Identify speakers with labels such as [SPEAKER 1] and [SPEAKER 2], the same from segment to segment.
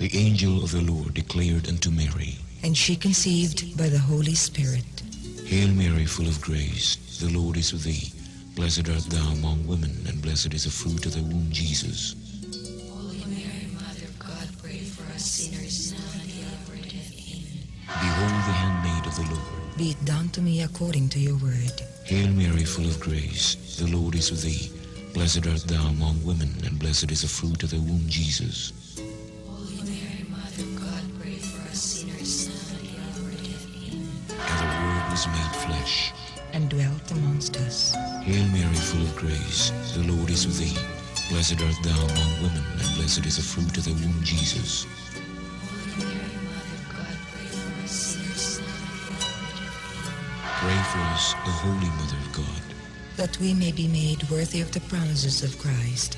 [SPEAKER 1] The angel of the Lord declared unto Mary,
[SPEAKER 2] And she conceived by the Holy Spirit.
[SPEAKER 1] Hail Mary, full of grace, the Lord is with thee. Blessed art thou among women, and blessed is the fruit of thy womb, Jesus.
[SPEAKER 3] Holy Mary, Mother of God, pray for us sinners, now and at the hour of our death. Amen.
[SPEAKER 1] Behold the handmaid of the Lord.
[SPEAKER 2] Be it done to me according to your word.
[SPEAKER 1] Hail Mary, full of grace, the Lord is with thee. Blessed art thou among women, and blessed is the fruit of thy womb, Jesus.
[SPEAKER 3] Holy Mary, Mother of God, pray for us sinners, now and at the hour of our death. Amen.
[SPEAKER 1] And the Word was made flesh.
[SPEAKER 2] And dwelt amongst us.
[SPEAKER 1] Hail Mary, full of grace, the Lord is with thee. Blessed art thou among women, and blessed is the fruit of thy womb, Jesus.
[SPEAKER 3] Holy Mary, Mother of God, pray for us sinners, now and at the hour of our death. Amen.
[SPEAKER 1] Pray for us, O Holy Mother of God.
[SPEAKER 2] That we may be made worthy of the promises of Christ.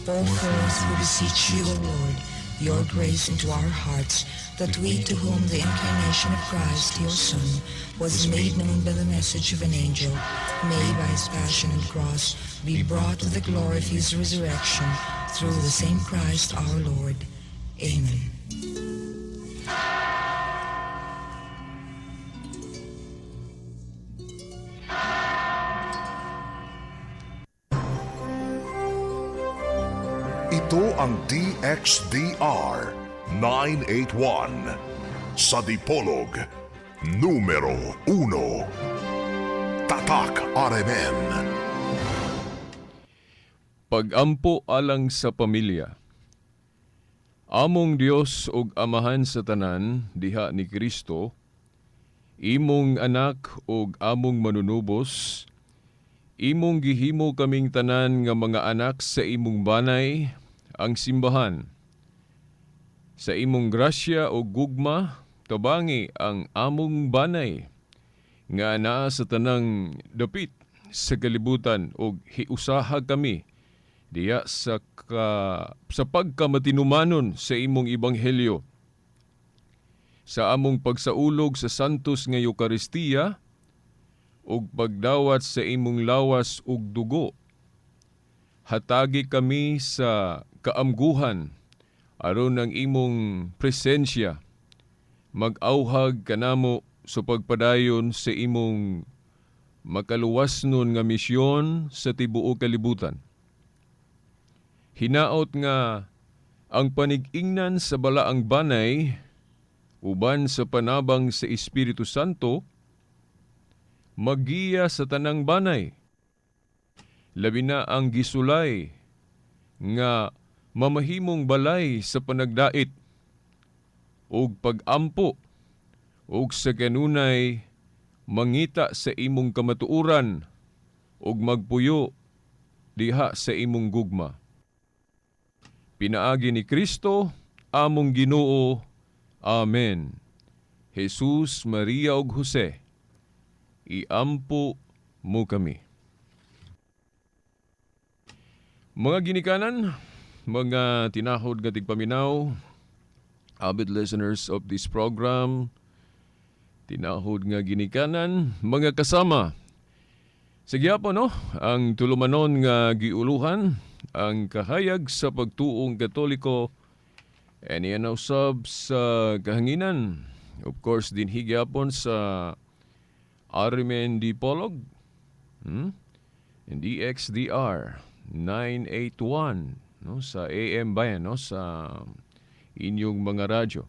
[SPEAKER 2] Pour forth, we beseech you, O Lord, your grace into our hearts, that we to whom the incarnation of Christ, your Son, was made known by the message of an angel, may by his passion and cross be brought to the glory of his resurrection, through the same Christ our Lord. Amen.
[SPEAKER 4] Ito ang DXDR 981 sa Dipolog, numero 1. Tatak RMN.
[SPEAKER 5] Pag-ampo alang sa pamilya. Among Dios ug Amahan sa tanan diha ni Kristo, imong anak ug among manunubos, imong gihimo kaming tanan nga mga anak sa imong banay, ang simbahan. Sa imong grasya ug gugma, tabangi ang among banay nga naa sa tanang dapit sa kalibutan ug hiusaha kami diya sa pagkamatinumanon sa imong ebanghelyo. Sa among pagsaulog sa santos nga Eukaristiya ug pagdawat sa imong lawas ug dugo, hatagi kami sa kaamguhan aron ang imong presensya mag-awhag kanamo sa pagpadayon sa imong makaluwas nun nga misyon sa tibuok kalibutan. Hinaot nga ang panig-ingnan sa balaang banay uban sa panabang sa Espiritu Santo magiya sa tanang banay. Labi na ang gisulay nga mamahimong balay sa panagdait ug pag-ampo ug sa kanunay mangita sa imong kamatuoran ug magpuyo diha sa imong gugma. Pinaagi ni Kristo among Ginoo. Amen. Jesus, Maria ug Jose, iampo mo kami. Mga ginikanan, mga tinahod nga tigpaminaw, avid listeners of this program, tinahod nga ginikanan, mga kasama. Sige po, no, ang tulumanon nga giuluhan, ang kahayag sa pagtuong Katoliko, and yan usab sa kahanginan. Of course, din higyapon sa RMN Dipolog, DXDR 981, no, sa AM bayan, no, sa inyong mga radyo.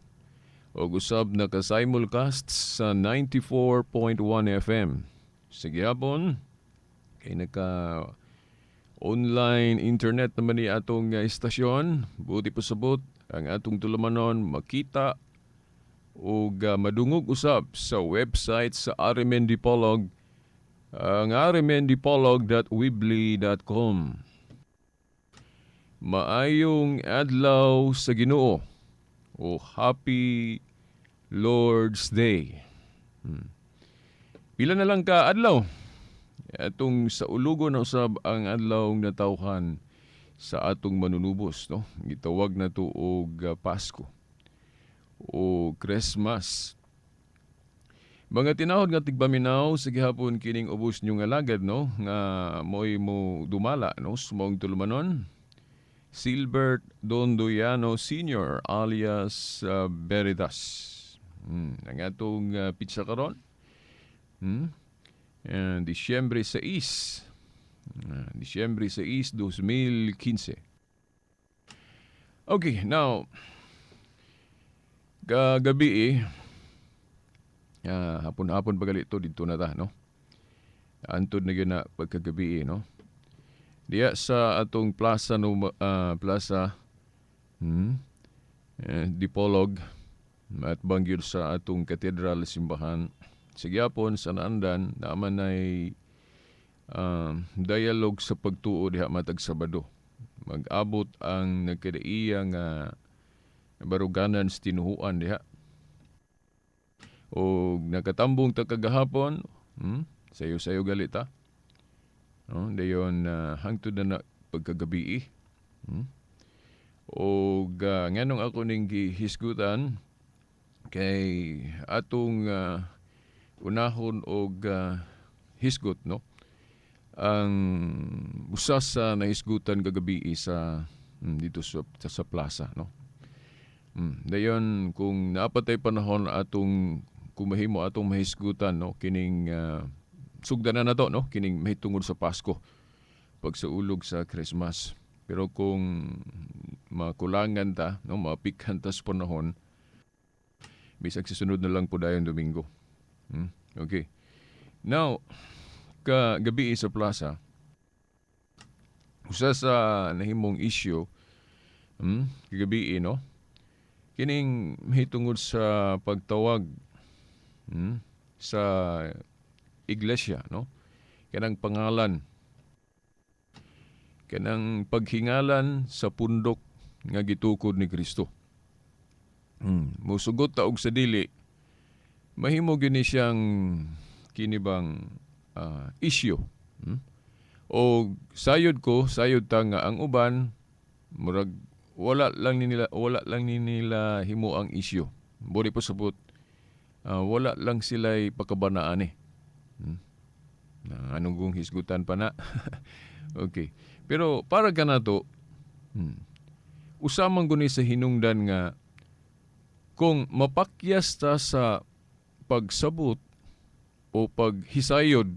[SPEAKER 5] O usab naka-simulcast sa 94.1 FM. Sige hapon, kay naka online internet naman ni atong istasyon. Buti pasabot ang atong tulumanon makita ug madungog usab sa website sa RMN Dipolog, ang rmndipolog.weebly.com. Maayong adlaw sa Ginoo o Happy Lord's Day. Pila na lang ka adlaw atong sa ulugo na usab ang adlaw natawhan sa atong manunubos, no? Gitawag na to og Pasko o Christmas. Mga tinahod nga tigpaminaw, sa gihapon kining ubos nyo nga alagad, no, nga mo'y mo dumala, no, sa maong tulumanon. Silbert Dondoyano Sr. alias Veritas. Ang atong petsa karon, Disyembre 6. Disyembre 6, 2015. Okay, now, kagabi eh, hapon-hapon pa gali to, dito na ta, no? Antod na gyud na pagkagabi eh, no? Diya sa atong plaza, no, plaza Dipolog at bangyod sa atong katedral simbahan. Sa gyapon sa naandan naman ay dialogue sa pagtuo diha matag Sabado. Mag-abot ang nagkadaiya nga baruganan sa tinuhuan diha. O nakatambong ta kagahapon, sayo-sayo gali ta. No, dayon hangtod na na pagkagabi. Og nganong ako ning gihisgutan kay atong unahon og hisgot, no, ang usa sa nahisgutan kagabi sa dito sa plaza, no. Dayon kung naapatay panahon atong kumahimo atong mahisgutan, no, kining sugdan na nato, no, kining mahitungod sa Pasko, pagsaulog sa Christmas. Pero kung makulangan ta, no, mapikhan ta sa panahon, bisag susunod na lang po dayon Domingo. Okay. Now, kagabi sa plaza, usa sa nahimong issue kagabi, no, kining mahitungod sa pagtawag sa iglesia, no, kanang pangalan, kanang paghingalan sa pundok nga gitukod ni Kristo. Musugot ta og sa dili, mahimo gini siyang kini bang issue. O sayod ko, sayod ta nga ang uban murag wala lang ni nila himo ang issue. Buri po sabot, wala lang sila'y pakabanaan eh. Na anong kung hisgutan pa na. Okay. Pero para kanato, usamang guni sa hinungdan nga kung mapakyas ta sa pagsabot o paghisayod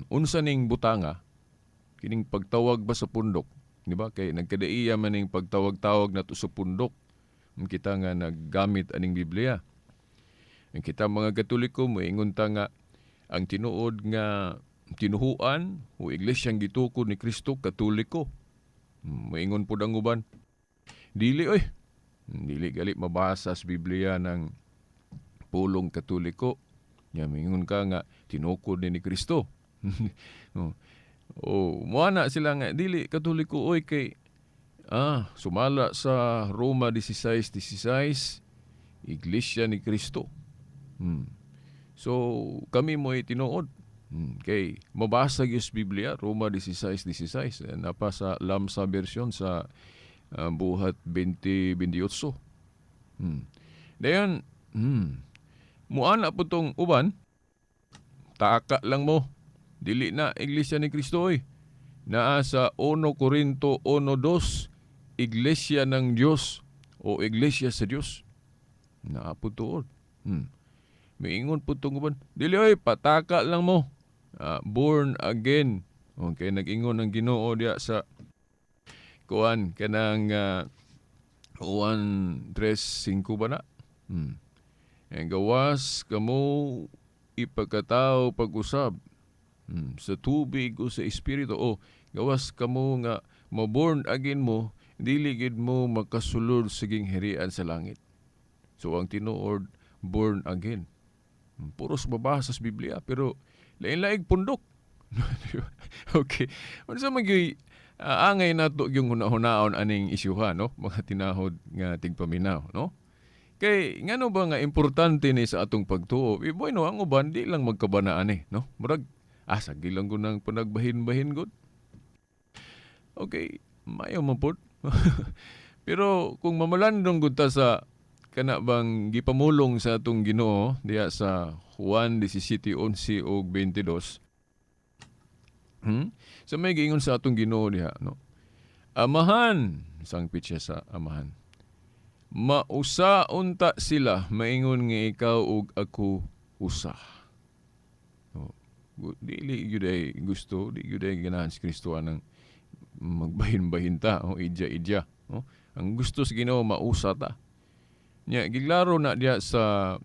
[SPEAKER 5] unsa ning butanga kining pagtawag ba sa pundok, di ba, kay nagkadaiya man ning pagtawag-tawag nato sa pundok kita nga naggamit aning Biblia. Ang kita mga Katoliko, moingon ta nga ang tinuod nga tinuhuan o iglesyang gitukod ni Kristo, Katoliko. Moingon pud ang uban, dili oy, dili gali mabasa sa Biblia ng pulong Katoliko. Nya mingon ka nga tinukod ni Kristo. Oh. Oh, moana sila nga dili Katoliko oy, kay sumala sa Roma 16:16, Iglesia ni Kristo. So kami mo'y tinuod. Kay mabasa gyud sa Biblia Roma 16:16, napa sa Lamsa version sa Buhat 20:28. Dayon, muana po tong uban, taka lang mo. Dili na Iglesia ni Kristo oy. Naa sa 1 Corinto 1:2, Iglesia ng Diyos o Iglesia sa Diyos. Naa po tuod. Miingon po tong uban, dili oy, pataka lang mo. Born again. Okay, nag-ingon ang Ginoo diya sa kuan kanang Juan 3:5 ba na? Ang gawas kamo ipagkatao pag-usab sa tubig o sa espiritu, o gawas kamo nga ma-born again mo, dili gid mo makasulod sa gingharian sa langit. So ang tinuod, born again. Puros mabasa sa Biblia pero lain-laing pundok. Okay. Unsa man gyud angay nato yung hunahunaon aning isyuha, no, mga tinahod nga tigpaminaw, no? Kay ngano ba nga importante ni sa atong pagtuo? Eh, bueno, ang uban di lang magkabanaan eh, no? Murag sagi lang ko nang panagbahin-bahin gud. Okay, mayo man pod. Pero kung mamalandong gud ta sa kana bang gipamulong sa atong Ginoo diha sa Juan 17:11 ug 22. Sa may giingon sa atong Ginoo diha, no? Amahan, Sangpit siya sa Amahan. Mausa unta sila, maingon nga ikaw ug ako usa. Oh, dili gyud ay gusto, di gyud ay ganahan si Kristo anang magbahin-bahin ta o idya-idya. Oh, ang gusto sa Ginoo, mausa ta. Nya giklaro na diha sa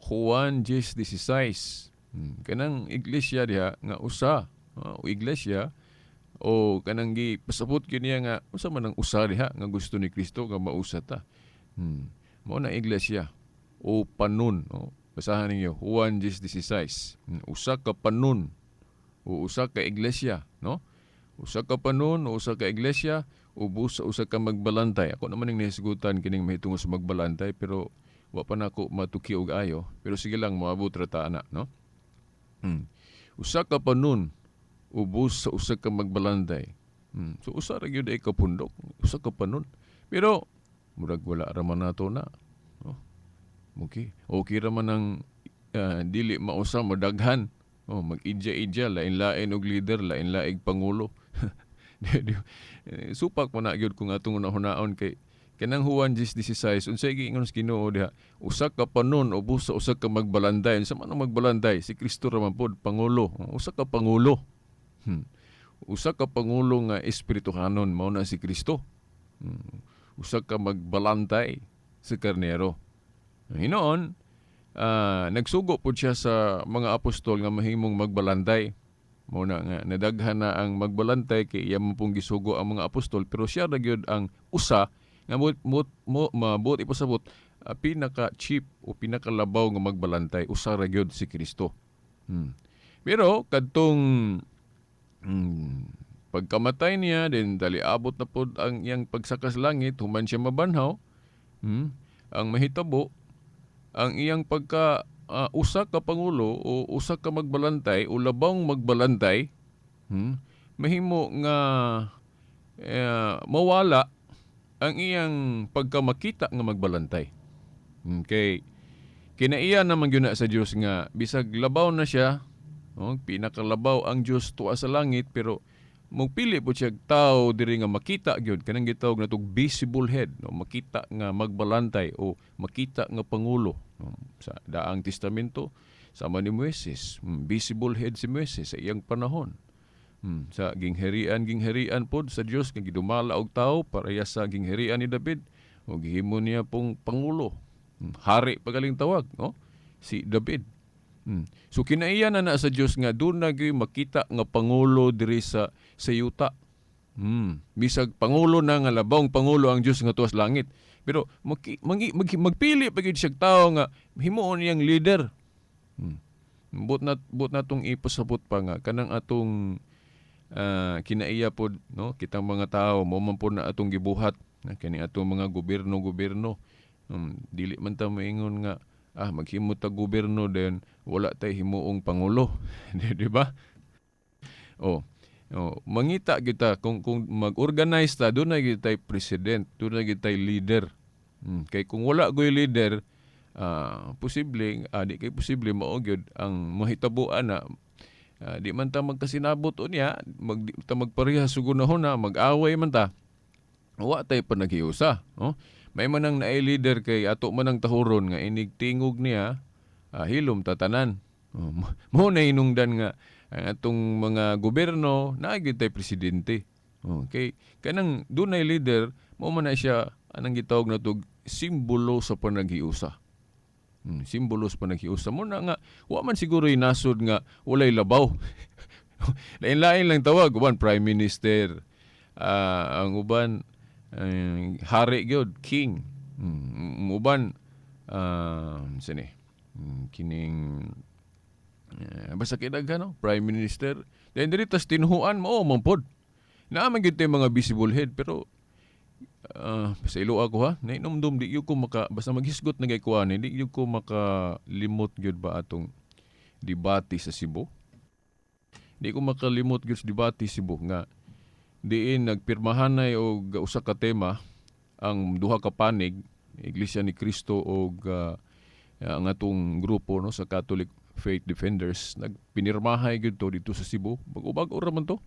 [SPEAKER 5] Juan 10:16. Kanang iglesia diha nga usa, o iglesia o kanang gipasabot gyud niya nga unsa man ang usa diha nga gusto ni Kristo nga mausa ta. Mao na iglesia o panon, no? Basahan ninyo Juan 10:16. Usa ka panon o usa ka iglesia, no? Usa ka panon o usa ka iglesia ubos sa usa ka magbalantay. Ako naman ang nahisgutan kining mahitungod sa magbalantay, pero wa pa nako matuki og ayo. Pero sige lang, moabot ra ta ana, no? Usa ka panon ubos sa usa ka magbalantay. So usa ra gyud ay kapundok, usa ka panon. Pero murag wala ra man nato na. Oh. Okay. Okay ra man ang dili mausa, madaghan. Oh, mag-idya-idya, lain-lain og leader, lain-laing pangulo. Supak mo na gyud kung atong unahunaon kay kanang Juan 10:16, unsay giingon sa Ginoo diha? Usa ka panon ubos sa usa ka magbalantay. Unsa man ang magbalantay? Si Kristo ra man pod pangulo. Usa ka pangulo. Usa ka pangulo nga espirituhanon, mao na si Kristo. Usa ka magbalantay sa karnero. Hinoon, nagsugo pod siya sa mga apostol nga mahimong magbalantay. Mao na nga nadaghan na ang magbalantay kay iya man pong gisugo ang mga apostol, pero siya ra gyud ang usa nga mo mabuot ipasabot, pinaka chief o pinakalabaw nga magbalantay, usa ra gyud si Kristo. Pero kadtong pagkamatay niya, then dali abot na pod ang iyang pagsakas langit, human siya mabanhaw, ang mahitabo, ang iyang pagka usa ka pangulo o usa ka magbalantay o labawng magbalantay, mahimo nga mawala ang iyang pagkamakita nga magbalantay. Kay kinaiya naman gyud na sa Dios nga bisag labaw na siya, oh, pinakalabaw ang Dios tuwa sa langit, pero mugpili po siya tao diri nga makita gyud, kanang gitawag natog visible head, no, makita nga magbalantay o makita nga pangulo, no? Sa Daang Testamento, sama ni Moises, visible head si Moises sa iyang panahon. Sa gingharian pod sa Dios nga gidumala og tao pareha sa gingharian ni David, o gihimo niya pong pangulo. Hari pagaling tawag, no? Si David. So kinaiya na na sa Dios nga doon na gyud makita nga pangulo diri sa yuta. Bisag pangulo na nga labawng pangulo ang Dios nga tuwas langit. Pero magpili pa gyud siya tawo nga himuon niyang leader. But na tong ipasabot pa nga kanang atong kinaiya pod, no, kitang mga tao mo man pod na atong gibuhat na kani atong mga gobyerno-gobyerno. Dili man ta moingon nga maghimo ta gobyerno then wala tay himuong pangulo. Di ba? Oh, mangita kita kung mag-organize ta, doon na gyud tay president, doon na gyud tay leader. Kay kung wala goy leader, posible, di kay posible mao gyud ang mahitabuan na di man ta magkasinabot unya, di ta magparehas og hunahuna, mag-away man ta. Wa tay panaghiusa, oh. May man ang naay leader kay ato man ang tahuron nga inig tingog niya, hilom tatanan. Oh, mo na hinungdan nga ang atong mga gobyerno naa gyud tay presidente. Oh, kay kanang dunay leader, mao man na siya anang gitawag natog simbolo sa panaghiusa. Simbolo sa panaghiusa mo na nga wa man siguro nasod nga walay labaw. Lain-lain lang tawag, uban prime minister, ang uban hari gyud, king. Uban sini kining basta kidaghan, no? Prime minister. Then diri tas tinuhuan mao man pod. Naa man gyud tay mga visible head, pero sa ilo ako ha, nainomdom di gyud ko maka basta maghisgot na kay kuan, di gyud ko makalimot gyud ba atong debate sa Cebu. Di ko makalimot gyud sa debate Cebu nga diin nagpirmahanay og usa ka tema ang duha ka panig, Iglesia ni Cristo og ang atong grupo, no, sa Catholic Faith Defenders. Nagpinirmahay gyud to dito sa Cebu. Bag-o-bag-o ra man to.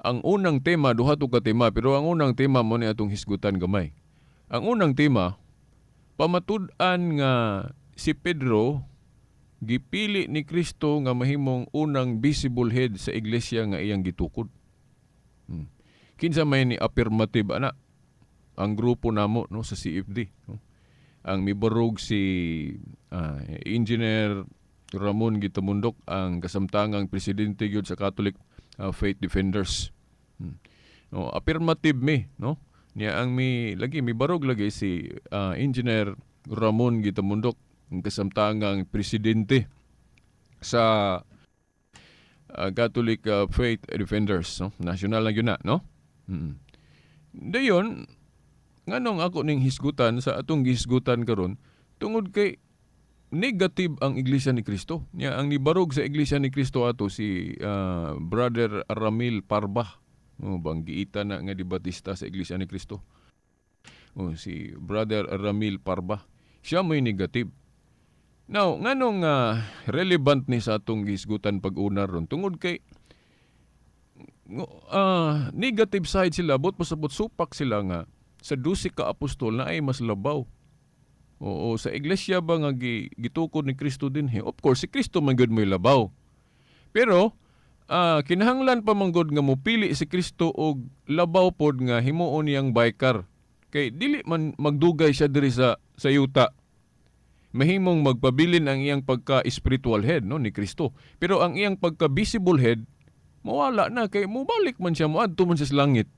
[SPEAKER 5] Ang unang tema, duha to ka tema, pero ang unang tema mo ni atong hisgutan gamay. Ang unang tema, pamatud-an nga si Pedro gipili ni Kristo nga mahimong unang visible head sa iglesia nga iyang gitukod. Kinsa may ni affirmative ana ang grupo namo, no, sa CFD, no? Ang mibarog si Engineer Ramon Gitamundok, ang kasamtangang presidente gyud sa Catholic Faith Defenders. No, affirmative mi, no? Niya ang mi lagi mibarog lagi si Engineer Ramon Gitamundok, ang kasamtangang presidente sa Catholic Faith Defenders, no? National na gyud na, no? Dayon, nganong ako ning hisgutan sa atong gihisgutan karon, tungod kay negative ang Iglesia ni Cristo. Nya ang nibarog sa Iglesia ni Cristo ato si Brother Ramil Parba. Oh, banggiita na nga debatista sa Iglesia ni Cristo. Oh, si Brother Ramil Parba. Siya mo'y negative. Now, nganong relevant ni sa atong gihisgutan pag-una ron, tungod kay negative side sila, but pasabot supak sila nga sa 12 ka apostol na ay mas labaw. Oo, sa iglesia ba nga gitukod ni Kristo dinhi? Of course, si Kristo man gyud mo'y labaw. Pero kinahanglan pa man gud nga mopili si Kristo og labaw pod nga himuon niyang vicar. Kay dili man magdugay siya diri sa yuta. Mahimong magpabilin ang iyang pagka-spiritual head, no, ni Kristo. Pero ang iyang pagka-visible head mawala na kay mobalik man siya, moadto man siya sa langit.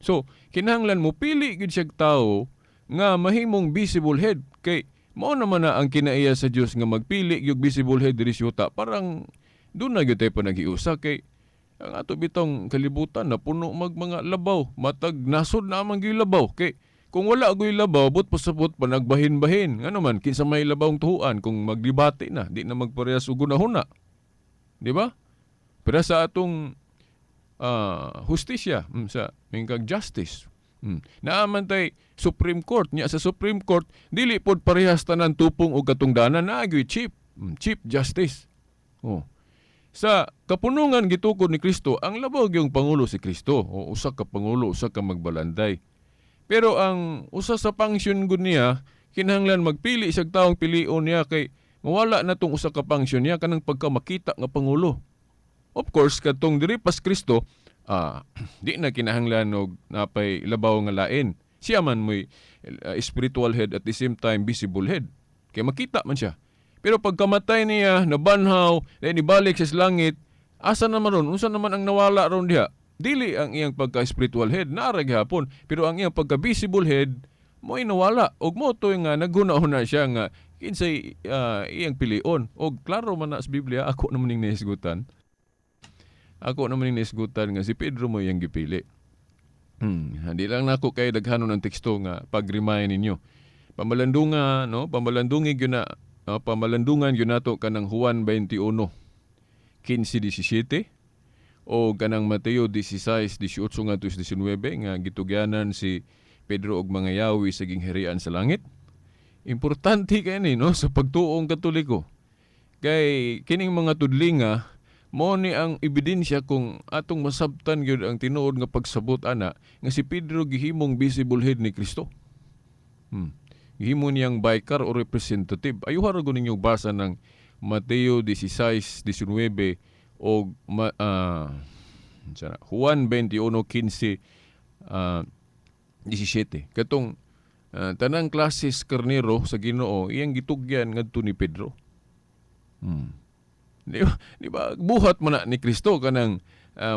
[SPEAKER 5] So, kinahanglan mo pili gyud siya tawo nga mahimong visible head kay mao naman na ang kinaiya sa Dios nga magpili gyud visible head diri sa yuta. Parang doon na gyud tayo panaghiusa kay ang ato bitong kalibutan na puno mag mga labaw, matag nasod na man gyud labaw, kay kung wala gyud labaw, but pasabot pa nagbahin-bahin. Ngano man, kinsa may labawng tuhuan kung magdebate na, di na magparehas og hunahuna, di ba? Pero sa atong hustisya, sa mingkag justice. Naaman tay Supreme Court nya, sa Supreme Court dili pod parehas tanan tupong og katungdanan, naa gyud chief justice. Oh. Sa kapunungan gitukod ni Kristo, ang labaw gyung pangulo si Kristo. O usa ka pangulo, usa ka magbalanday. Pero ang usa sa function gud niya, kinahanglan magpili siya taong pilion niya kay mawala na tong usa ka function niya, kanang pagka makita nga pangulo. Of course, katong diri pas Kristo, di na kinahanglan og napay labaw nga lain. Siya man mo'y spiritual head, at the same time visible head. Kay makita man siya. Pero pagkamatay niya, nabanhaw, then ibalik siya sa langit, asa naman ron? Unsa naman ang nawala ron diha? Dili ang iyang pagka-spiritual head, naa ra gihapon. Pero ang iyang pagka-visible head, mo'y nawala. Og mo to nga naghuna-huna siya nga kinsay iyang pilion. Og klaro man na sa Biblia, ako naman ning nahisgutan. Ako naman ning nahisgutan nga si Pedro mo iyang gipili. Hindi lang nako kay daghanon ang teksto nga pag-remind ninyo. Pamalandunga, no? Pamalandungi gyud na, no? Pamalandungan gyud nato kanang Juan 21 15-17 o kanang Mateo 16:18 ngadto sa 19 nga gitugyanan si Pedro og mga yawi sa gingharian sa langit. Importante kay ni, no, sa pagtuong Katoliko. Kay kining mga tudlinga mao ni ang ebidensya kung atong masabtan gyud ang tinuod nga pagsabot ana nga si Pedro gihimong visible head ni Kristo. Gihimo niyang vicar o representative. Ayuha ra gud ninyo basa ng Mateo 16:19 o Juan 21:15 17. Katong tanang klases karnero sa Ginoo iyang gitugyan ngadto ni Pedro. Di ba buhat man na ni Kristo kanang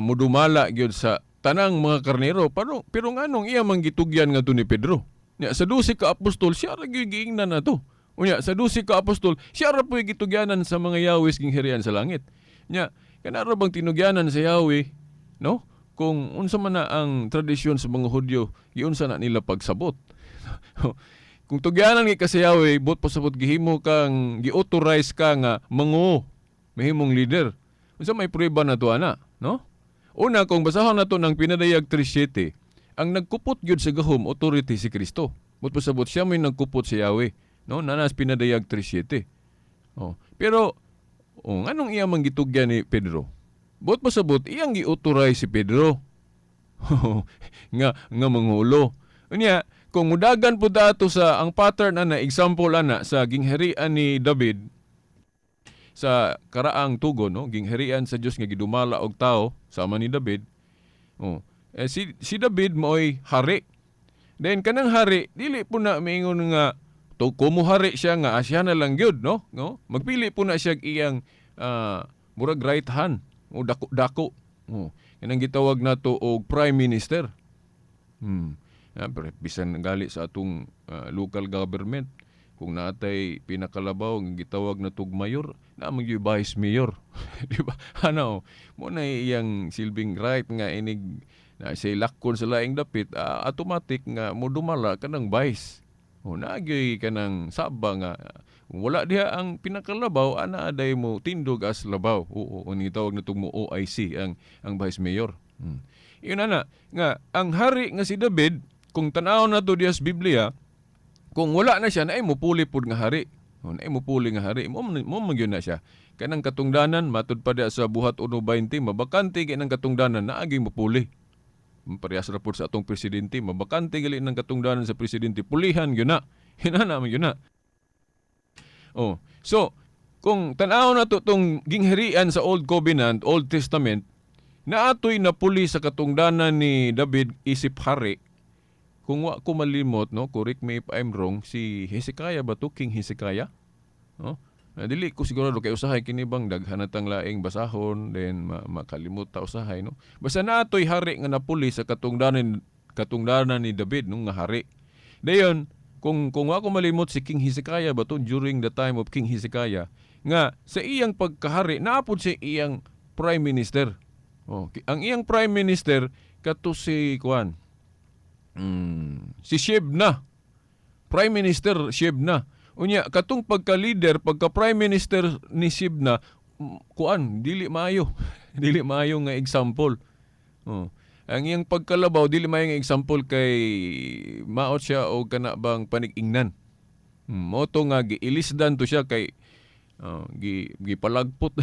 [SPEAKER 5] mudumala gyud sa tanang mga karnero, pero nganong iya man gitugyan ngadto ni Pedro? Nya sa 12 ka apostol siya ra gyud giingnan na to. Unya sa 12 ka apostol siya ra po'y gitugyanan sa mga yawis gingharian sa langit. Nya kana ra bang tinugyanan sa Yahweh, no? Kung unsa man na ang tradisyon sa mga Hudyo, giunsa na nila pagsabot. Kung tugyanan ka sa Yahweh, but pasabot gihimo kang gi-authorize ka nga mangu, mahimong leader. Unsa may prueba na to ana, no? Una, kung basahon nato ng Pinadayag 3:7, ang nagkupot gyud sa gahom, authority, si Kristo. But pasabot siya may nagkupot sa Yahweh, no? Nanas Pinadayag 3:7. Oh. Pero oh, nganong iya man gitugyan ni Pedro? Buot pasabot, iyang gi-authorize si Pedro nga nga mangulo. Unya, kung mudagan po dato sa ang pattern ana, example ana sa gingharian ni David sa karaang tugon, no, gingharian sa Dios nga gidumala og tao sama ni David. Oh, eh, si si David maoy hari. Then kanang hari dili po na miingon nga to kumo hari siya nga siya na lang gyud, no? No? Magpili po na siya iyang murag right hand o dako dako. Oh, kanang gitawag nato og prime minister. Ya, pero bisan gali sa atong local government, kung naatay pinakalabaw nga gitawag na tug mayor, naa man gyud vice mayor. Di ba? Ano, mo na iyang silbing right nga inig na siya lakon sa laing dapit, automatic nga mo dumala kanang vice. O naa gyoy kanang saba nga kung wala diha ang pinakalabaw, ana aday mo tindog as labaw. Oo, o gitawag na mo OIC ang vice mayor. Yun ana nga ang hari nga si David, kung tan-aw na to diya sa Biblia, kung wala na siya, naay mupuli pud nga hari. O, naay mupuli nga hari. Mo man gyud na siya. Kanang katungdanan, matud pa diya sa Buhat 1:20, mabakante kay nang katungdanan, naaging mupuli. Parehas ra pud sa atong presidente, mabakante gali ng katungdanan sa presidente, pulihan gyud na. Hinana man gyud na. Oh, so kung tan-aw na to tong gingharian sa Old Covenant, Old Testament, naatoy napuli sa katungdanan ni David isip hari. Kung wa ko malimot, no, correct me if I'm wrong, si Hezekiah ba to? King Hezekiah? No? Na dili ko sigurado kay usahay kini bang daghan na tang laing basahon, then makalimot ta usahay, no. Basta naatoy hari nga napuli sa katungdanan katungdanan ni David, no, nga hari. Dayon, kung wa ko malimot, si King Hezekiah ba to, during the time of King Hezekiah nga sa iyang pagkahari naapod siya iyang prime minister. Oh, ang iyang prime minister kato si kuan. Si Shebna. Prime Minister Shebna. Unya katong pagka-leader, pagka prime minister ni Shebna, kuan, dili maayo. Dili maayo nga example. Oh. Ang iyang pagkalabaw dili maayo nga example kay maot siya og kana bang panig-ingnan. Mo to nga giilisdan to siya kay oh, gi gipalagpot.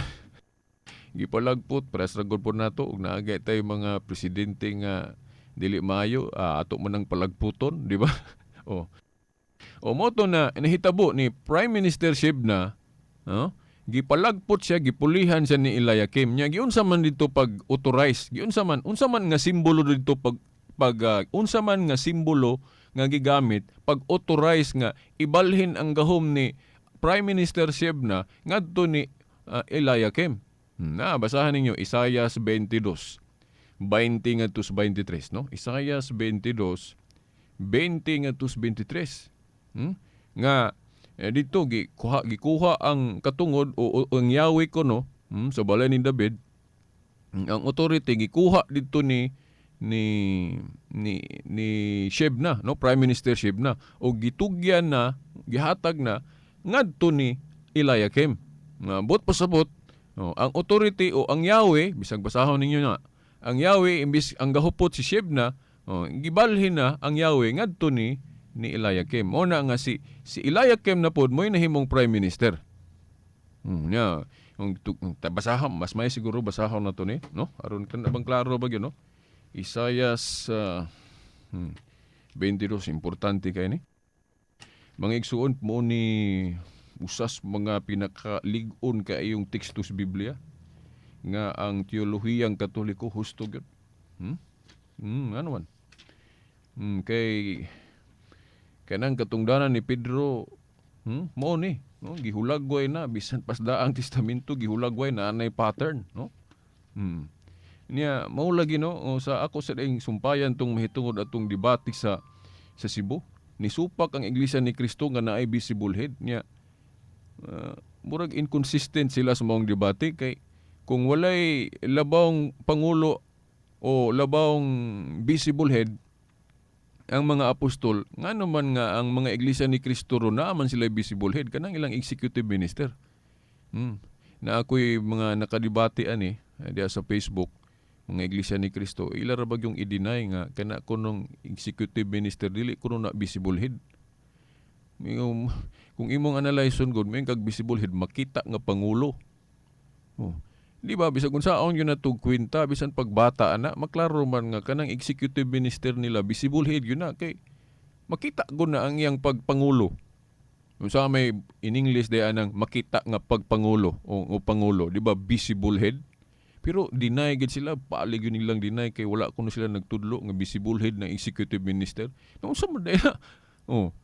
[SPEAKER 5] Gipalagpot para sa gud po nato og naagay tayo mga presidente nga dili maayo, ato man ang palagputon, di ba? Oh. O mo to na nahitabo ni Prime Minister Shebna, no? Gipalagpot siya, gipulihan siya ni Eliakim. Nya giunsa man dito pag authorize, giunsa man, unsa man nga simbolo dito pag pag unsa man nga simbolo nga gigamit pag authorize nga ibalhin ang gahom ni Prime Minister Shebna ngadto ni Eliakim. Na basahan ninyo Isaiah 22. 20 ngadto sa 23, no? Isaiah 22 20 ngadto sa 23. Nga dito gikuha gikuha ang katungod o ang Yahweh ko, no, sa balay ni David, ang authority gikuha dito ni Shebna, no, Prime Minister Shebna, o gitugyan na, gihatag na ngadto ni Eliakim. Nga buot pasabot, no, ang authority o ang Yahweh, bisag basahon ninyo na ang Yahweh, imbis ang gahupot si Shebna, oh, gibalhin na ang Yahweh ngadto ni Eliakim. Mo na nga si Eliakim na pod mo'y nahimong prime minister. Nya, yung basahon, mas may siguro basahon na to ni, no? Aron kan bang klaro ba gyud, no? Isaiah 22, importante kay ni. Mga igsuon, mo ni usas mga pinakalig-on kaayong teksto sa Biblia nga ang teolohiyang Katoliko husto gyud. Ano man? Kay kanang katungdanan ni Pedro, mo ni, no, gihulagway na bisan pas daang testamento, gihulagway na anay pattern, no? Niya mao lagi, no, o, sa ako sa daing sumpayan tong mahitungod atong debate sa Cebu. Nisupak ang Iglesia ni Cristo nga naay visible head niya. Murag inconsistent sila sa maong debate kay kung walay labawng pangulo o labawng visible head ang mga apostol, ngano man nga ang mga Iglesia ni Cristo ron naa man sila visible head kanang ilang executive minister. Na ako'y mga nakadebate ani diya sa Facebook, mga Iglesia ni Cristo, ila ra bag yung i-deny nga kana kunong executive minister dili kuno na visible head. Mingom, kung imong analyze gud, may kag visible head makita nga pangulo. Oh. Di ba bisag unsaon gyud natog kwenta, bisan pagbata ana, maklaro man nga kanang executive minister nila visible head gyud na kay makita gud na ang iyang pagpangulo. Unsa may in English day anang makita nga pagpangulo o pangulo, di ba, visible head? Pero deny gid sila, palig yun nilang deny kay wala kuno sila nagtudlo nga visible head ng executive minister. No, unsa man day na? Oh.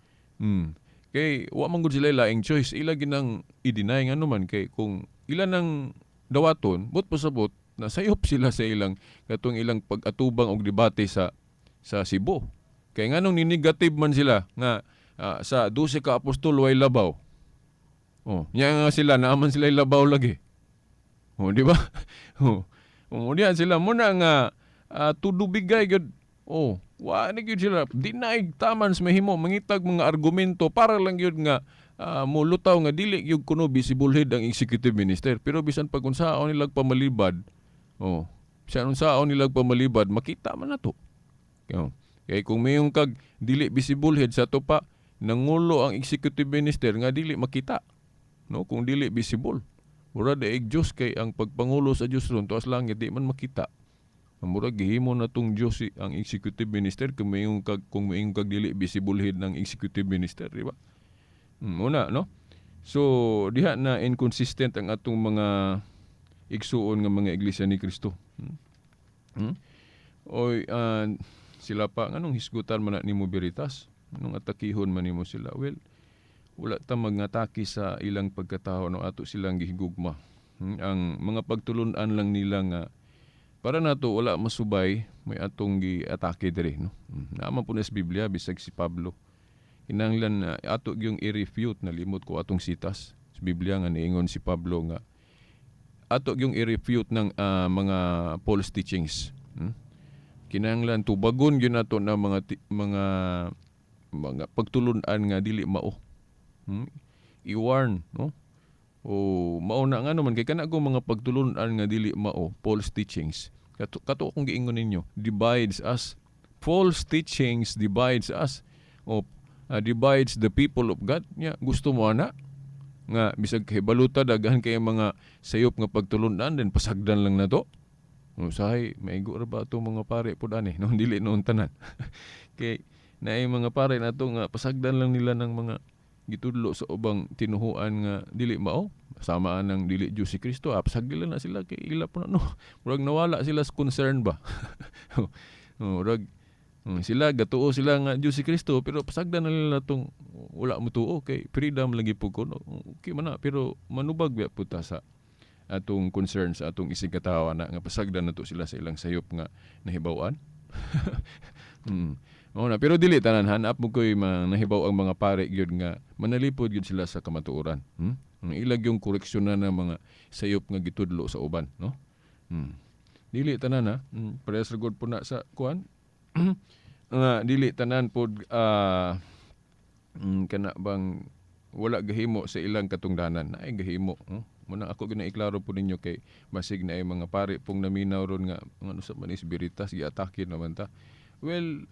[SPEAKER 5] Kay wa man gud sila laing choice, ila ginang i-deny, ngano man kay kung ila nang dawaton, but pasabot na sayop sila sa ilang katong ilang pag-atubang og debate sa Cebu. Kay nganong ni-negative man sila nga sa 12 ka apostol way labaw. Oh, nya nga sila naaman sila labaw lagi. Oh, di ba? Oh. Oh, diyan sila mo na nga tudubigay gyud. Oh, wa na gyud sila deny taman sa mahimo mangitag mga argumento para lang gyud nga molutaw nga dili gyud kuno visible head ang executive minister. Pero bisan pag unsaon nilag pamalibad, oh, bisan unsaon nilag pamalibad, makita man nato. Oh. Kay kung mayong kag dili visible head sa to pa nangulo ang executive minister nga dili makita. No, kung dili visible. Mura daig Dios kay ang pagpangulo sa Dios ron tuas langit di man makita. Mura gihimo na tong Dios ang executive minister kung mayong kag dili visible head ng executive minister, di ba? Una, no? So diha na inconsistent ang atong mga igsuon nga mga Iglesia ni Kristo. Oy, sila pa nganong hisgutan man na nimo Veritas? Nganong atakihon man nimo sila? Well, wala ta magngatake sa ilang pagkatao, no, ato silang gihigugma. Ang mga pagtulun-an lang nila nga para nato wala masubay may atong giatake diri, no. Naa man po na sa Biblia, bisag si Pablo. Kinahanglan na ato gyung i-refute, nalimot ko atong sitas sa Biblia nga niingon si Pablo nga ato gyung i-refute ng mga false teachings. Kinahanglan tubagon gyud nato na mga pagtulun-an nga dili mao. I-warn, no? O mao na nga naman kay kana go mga pagtulun-an nga dili mao, false teachings. Kato akong giingon ninyo, divides us. False teachings divides us. O divides the people of God. Nya, gusto mo ana nga bisag kay baluta daghan kay mga sayop nga pagtulun-an, then pasagdan lang nato. Usahay maigo ra ba atong mga pare pud ani, no, dili noon tanan. Kay naay mga pare nato nga pasagdan lang nila ng mga gitudlo sa ubang tinuhuan nga dili mao, sama ng dili Diyos si Kristo, pasagdan na sila kay ila po na, no. Murag nawala sila sa concern ba. Oh, murag sila gatuo sila nga Diyos si Kristo pero pasagdan na nila tong wala mo tuo kay freedom lagi po ko, no. Okay man na, pero manubag biya pud ta sa atong concern sa atong isigkatawa na nga pasagdan nato sila sa ilang sayop nga nahibaw-an. Mao na, pero dili tanan, hanap mo ko'y mga nahibaw ang mga pare gyud nga manalipod gyud sila sa kamatuoran. Ang ilag yung koreksyon na ng mga sayop nga gitudlo sa uban, no? Dili tanan ha. Parehas ra gud po na sa kuan. Nga dili tanan pod kana bang wala gahimo sa ilang katungdanan. Naay gahimo, no? Muna ako gina iklaro po ninyo kay basig na ay mga pare pong naminaw ron nga ano sa manis Veritas giatake naman ta. Well,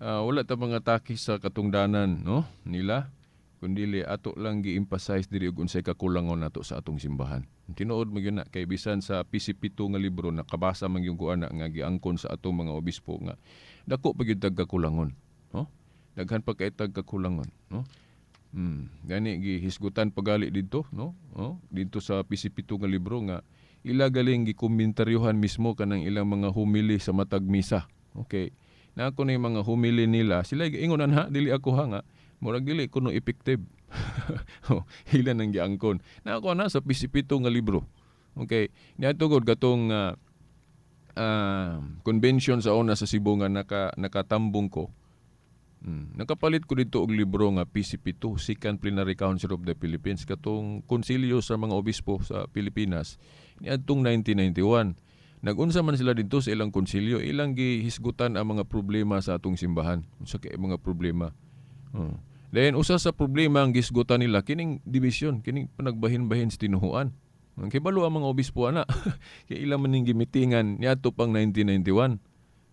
[SPEAKER 5] wala ta mga atake sa katungdanan, no, nila, kundili ato lang gi-emphasize diri og unsay kakulangon nato sa atong simbahan. Tinuod man gyud na kay bisan sa PCP2 nga libro nakabasa man gyud ko ana nga giangkon sa atong mga obispo nga dako pa gyud tag kakulangon, no? Daghan pa kay tag kakulangon, no? Gani gihisgutan pagali didto, no? Oh, didto sa PCP2 nga libro nga ila galing gikomentaryohan mismo kanang ilang mga homily sa matag misa. Okay. Na ako na yung mga homily nila, sila giingon ha, dili ako ha nga murag dili kuno effective. Oh, ila nang giangkon. Na ako na sa PCP2 nga libro. Okay. Niadto gud katong convention sa una sa Cebu nga nakatambong ko. Nakapalit ko dito og libro nga PCP2, Second Plenary Council of the Philippines, katong konsilyo sa mga obispo sa Pilipinas niadtong 1991. Nagunsa man sila didto sa ilang konsilyo, ilang gihisgutan ang mga problema sa atong simbahan. Unsa kay mga problema? Oh. Then usa sa problema ang gisgutan nila kining division, kining panagbahin-bahin sa tinuhuan. Ang kibalo ang mga obispo ana. Kay ila man ning gimitingan niadto pang 1991.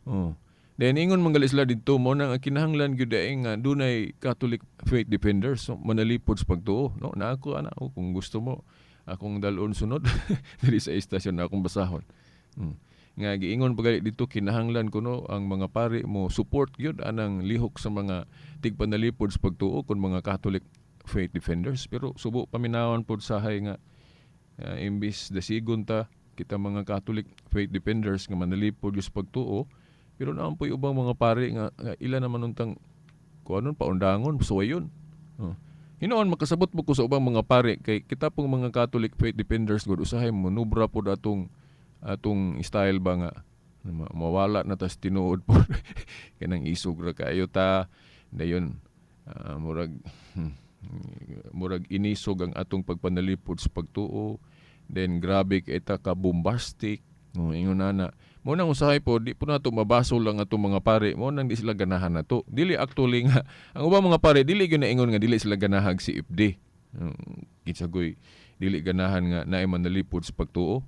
[SPEAKER 5] Oh. Then ingon man gali sila didto mo nang ang kinahanglan gyud ay nga dunay Catholic faith defenders, so, manalipod sa pagtuo, no? Na ako ana, oh, kung gusto mo Akong dalon sunod diri sa istasyon na akong basahon. Nga giingon pa gali dito, kinahanglan kuno ang mga pari mo support gyud anang lihok sa mga tigpanalipod sa pagtuo kon mga Catholic faith defenders, pero subo paminawan pod sahay nga imbis dasigon ta kita mga Catholic faith defenders nga manalipod gyud sa pagtuo, pero naa poy ubang mga pari nga ila naman untang kuanon, paundangon, suwayon. Oh. Hinuon makasabot mo ko sa ubang mga pari kay kita pong mga Catholic faith defenders gud usahay mo nubra pod atong atong style ba nga mawala na tas tinuod po kanang isog ra kaayo ta, dayon murag inisog ang atong pagpanalipod sa pagtuo, then grabe kay ta ka bombastic, no? Ingon ana mo nang usahay po di po nato mabasol lang atong mga pare, mo nang di sila ganahan nato. Dili actually nga ang ubang mga pare dili gyud na ingon nga dili sila ganahag CFD. Kinsa goy dili ganahan nga naay manalipod sa pagtuo?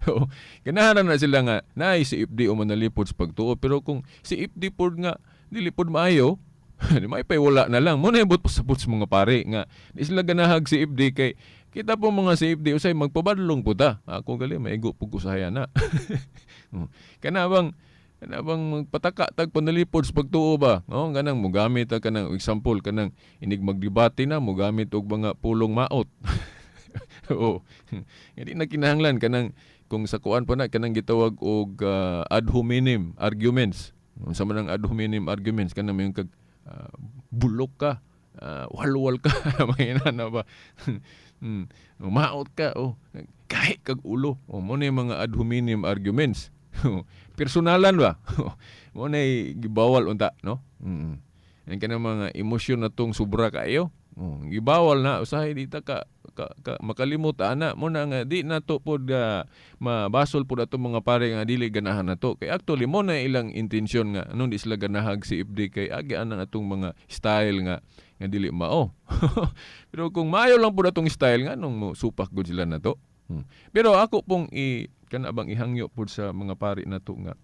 [SPEAKER 5] Oo. Ganahan na sila nga naay CFD o manalipod sa pagtuo, pero kung CFD pod nga dili pod maayo, di may pay wala na lang. Mo na ibot pasabot sa mga pare nga di sila ganahag CFD kay kita po mga CFD usay magpabadlong po ta. Ako gali maigo pug usahay na. Kana bang magpataka tag panalipod sa pagtuo ba? No, kanang mogamit ta kanang example kanang inig magdebate na mogamit og mga pulong maot. Oo. Hindi na kinahanglan kanang kung sa kuan pa na kanang gitawag og ad hominem arguments. Unsa man ang ad hominem arguments? Kanang may kag bulok ka, walwal ka, mga inana ba? Maot ka, oh, kahit kag ulo. Oh, mo na yung mga ad hominem arguments. Personalan ba? Mo na gibawal unta, no? Yan kanang mga emosyon na tong sobra kaayo. Oh, gibawal na usahay di ta ka makalimot ana mo na nga di na to pod mabasol pod atong mga pare nga dili ganahan nato, kay actually mo na ilang intensyon nga anong di sila ganahag CFD kay agi anang atong mga style nga nga dili mao. Pero kung maayo lang pod atong style, nga nung mo supak gud sila nato. Pero ako pong i kana bang ihangyo pod sa mga pari nato nga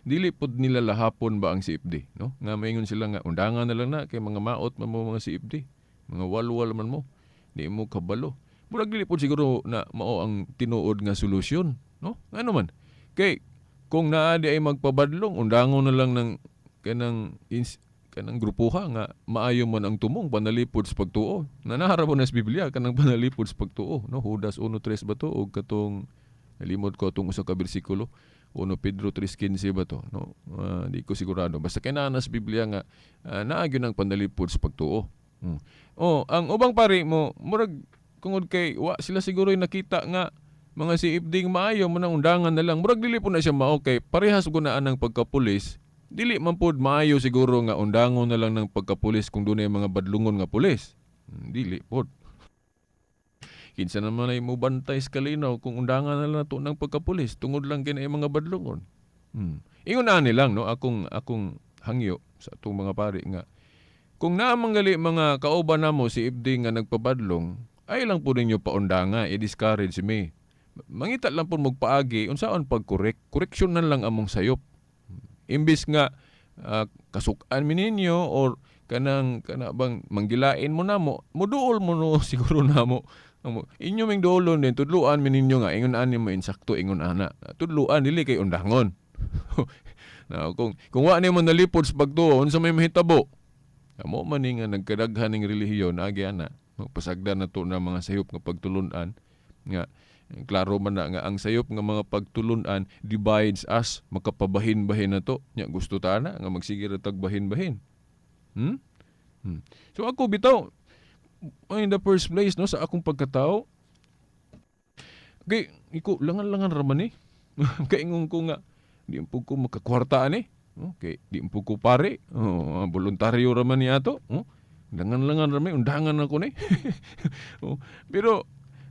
[SPEAKER 5] dili pod nila lahapon ba ang CFD, no? Nga maingon sila nga undangan na lang na kay mga maot man mo mga CFD, mga walwal man mo, di mo kabalo. Murag dili pod siguro na mao ang tinuod nga solusyon, no? Ngano man? Kay kung naa di ay magpabadlong, undangon na lang ng kanang grupuha nga maayo man ang tumong panalipod sa pagtuo. Nanahara mo na sa Biblia kanang panalipod sa pagtuo, no? Judas 1:3 ba to og katong nalimot ko atong usa ka bersikulo. 1 Pedro 3:15 ba to, no? Di ko sigurado. Basta kay naa na sa Biblia nga naa gyud ang panalipod sa pagtuo. Oh, ang ubang pari mo murag tungod kay wa sila siguro nakita nga mga CFD nga maayo mo nang undangan na lang. Murag dili po na siya mao kay parehas ko na anang pagkapulis. Dili man pod maayo siguro nga undangon na lang ng pagkapulis kung dunay mga badlungon nga pulis. Dili pod. Kinsa naman ay mobantay sa kalinaw kung undangan na lang nato ng pagkapulis tungod lang kini mga badlungon. Ingon ani lang, no, akong akong hangyo sa atong mga pari nga kung naa man gali mga kauban namo CFD nga nagpabadlong, ay lang po ninyo paundanga, i-discourage me. Mangita lang po magpaagi unsaon pag-correct, correction na lang among sayop. Imbis nga kasukan mi ninyo or kanang kana bang manggilain mo namo, muduol mo no siguro namo. Amo, inyo ming duolon din, tudluan mi ninyo nga ingon ani mo insakto ingon ana. Tudluan, dili kay undangon. Na kung wa nimo nalipod sa pagtuo, unsa may mahitabo? Amo man ni nga nagkadaghan ning relihiyon agi ana. Magpasagdan na to na mga sayop nga pagtulunan nga klaro man na nga ang sayop nga mga pagtulunan divides us, makapabahin-bahin na to. Nya gusto ta ana nga magsige ra tag bahin-bahin. So ako bitaw in the first place, no, sa akong pagkatao kay iko langan-langan ra man eh. Kaingon ko nga di po ko makakwarta ani. Okay, di po ko pare. Oh, voluntaryo ra man ni ato. Oh, langan-langan ra man, undangan ako ni. Oh, pero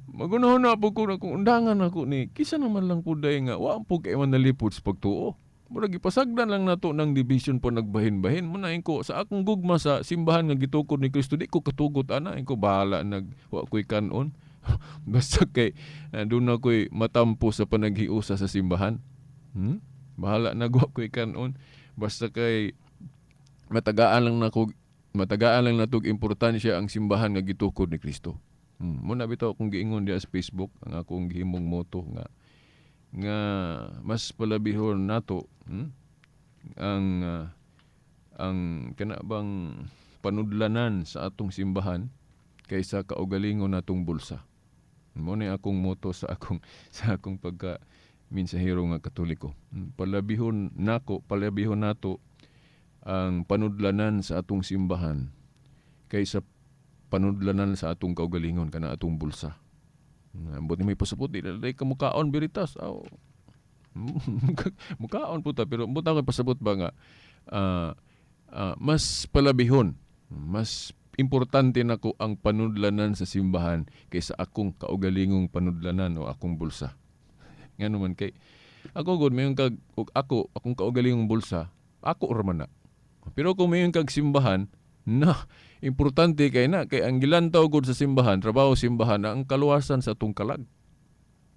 [SPEAKER 5] magunahon na po ko na kung undangan ako ni, kisa naman lang po day nga wa po kay man nalipod sa pagtuo. Murag ipasagdan lang nato ng division po nagbahin-bahin. Muna ko sa akong gugma sa simbahan nga gitukod ni Kristo, di ko katugot ana, ko bahala nag wa ko'y kanon. Basta kay doon na ko'y matampo sa panaghiusa sa simbahan. Bahala nag wa ko'y kanon. Basta kay matagaan lang natog importansya ang simbahan nga gitukod ni Kristo. Mo na bitaw akong giingon diha sa Facebook ang akong gihimong motto nga nga mas palabihon nato ang kana bang panudlanan sa atong simbahan kaysa kaugalingon natong bulsa. Mo ni akong motto sa akong pagka mensahero nga Katoliko. Palabihon nako, palabihon nato ang panudlanan sa atong simbahan kaysa panudlanan sa atong kaugalingon kana atong bulsa. Ambot ni may pasupot di na ka mukaon Veritas. Aw. Mukaon po ta pero ambot ako pasabot ba nga mas palabihon, mas importante nako ang panudlanan sa simbahan kaysa akong kaugalingong panudlanan o akong bulsa. Ngano man kay ako gud mayon kag og ako akong kaugalingong bulsa, ako ra man na. Pero kung mayon kag simbahan, na importante kay na kay ang gilantaw gud sa simbahan, trabaho simbahan na ang kaluwasan sa atong kalag.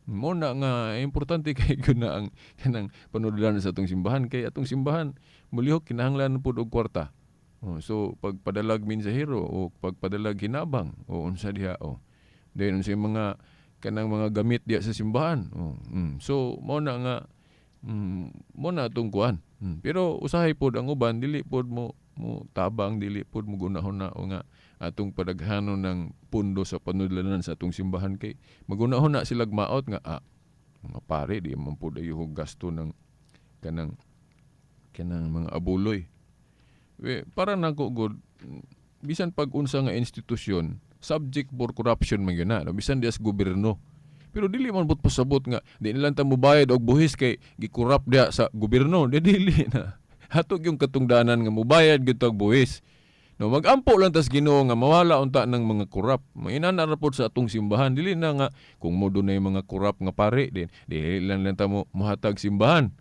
[SPEAKER 5] Mo na nga importante kay gud na ang kanang panudlanan sa atong simbahan kay atong simbahan mulihok kinahanglan pud og kwarta. Oh, so pagpadalag mensahero o pagpadalag hinabang o unsa diha o. Then unsa mga kanang mga gamit diha sa simbahan. Oh. So mo na nga mo na atong kuan. Pero usahay pod ang uban dili pod mo mo tabang, dili pod mo gunahon na o nga atong padaghanon ng pundo sa panudlanan sa atong simbahan kay magunahon na sila maot nga mga pare di man pod ayo gasto ng kanang kanang mga abuloy. We, para nako gud bisan pag unsa nga institusyon subject for corruption man gyud na, no? Bisan dias gobyerno. Pero dili man pud pasabot nga di nilang ta mobayad og buhis kay gi-corrupt diha sa gobyerno. Di dili na. Hatog yung katungdanan nga mobayad gyud og buhis. No, magampo lang tas Ginoo nga mawala unta ng mga corrupt. Mainana ra pod sa atong simbahan dili na nga kung mo dunay mga corrupt nga pare din dili lang lang ta mo mohatag simbahan.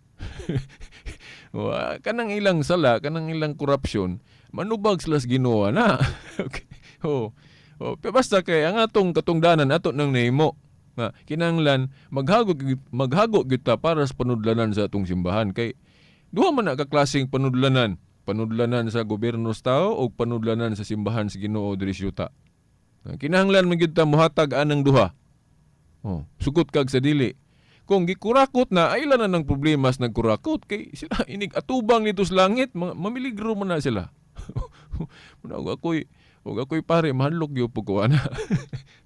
[SPEAKER 5] Kanang ilang sala, kanang ilang corruption, manubag sila sa Ginoo na. Okay. Oh. Oh, pero basta kay ang atong katungdanan ato nang nahimo nga kinahanglan maghago maghago gyud ta para sa panudlanan sa atong simbahan kay duha man na ka klaseng panudlanan, panudlanan sa gobyerno sa tao o panudlanan sa simbahan sa Ginoo diri sa yuta. Kinahanglan man gyud ta mohatag anang duha. Oh, sugot kag sa dili. Kung gikurakot na ay na ng problema sa nagkurakot kay sila inig atubang nito sa langit, mamiligro man na sila. Muna og ako'y pare mahadlok gyud po ko ana.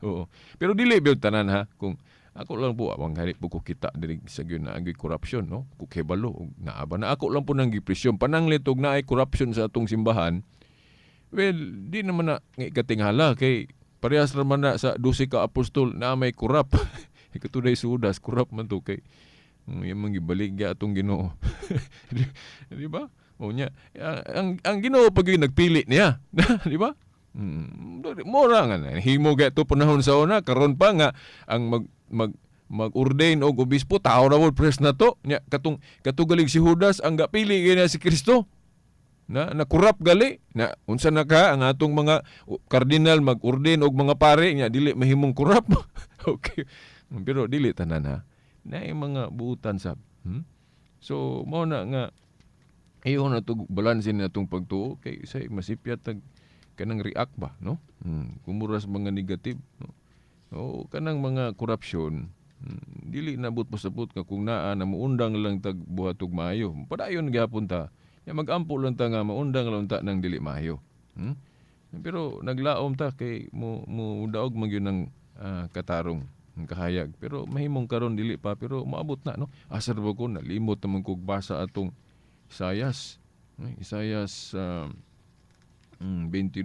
[SPEAKER 5] Oo. Pero dili gyud tanan ha kung ako lang po awang hari po ko kita diri sa gyud na agi corruption no kung kebalo og naa ba na ako lang po nang gipresyon pananglit og naay corruption sa atong simbahan. Well, di naman na nga ikatinghala kay parehas ra man na sa 12 ka apostol na may corrupt. Katuday Judas corrupt man to kay yung mga gibaligya atong Ginoo. Di ba? O nya, ang Ginoo pag yun nagpili niya, di ba? Mora nga na himo gay to panahon sa una karon pa nga ang mag mag mag-ordain og obispo tao ra pod press na to. Nya katong katugalig si Judas ang gapili gyud si Kristo. Na na corrupt gali na unsa na ka ang atong mga kardinal mag-ordain og mga pare nya dili mahimong corrupt. Okay. Pero dili tanan ha. Naay mga buutan sab. So mao na nga iyo na to balanse na atong pagtuo kay say masipyat tag kanang react ba no? Kumura sa mga negative no? O kanang mga korupsyon dili nabot pasabot nga kung naa na muundang lang tag buhat og maayo. Padayon gyapon ta. Ya magampo lang ta nga maundang lang ta nang dili maayo. Pero naglaom ta kay mo mo daog man gyud ng katarong ang kahayag. Pero mahimong karon dili pa pero maabot na no. Asa ra ba ko nalimot naman kog basa atong Isayas. Isayas 22.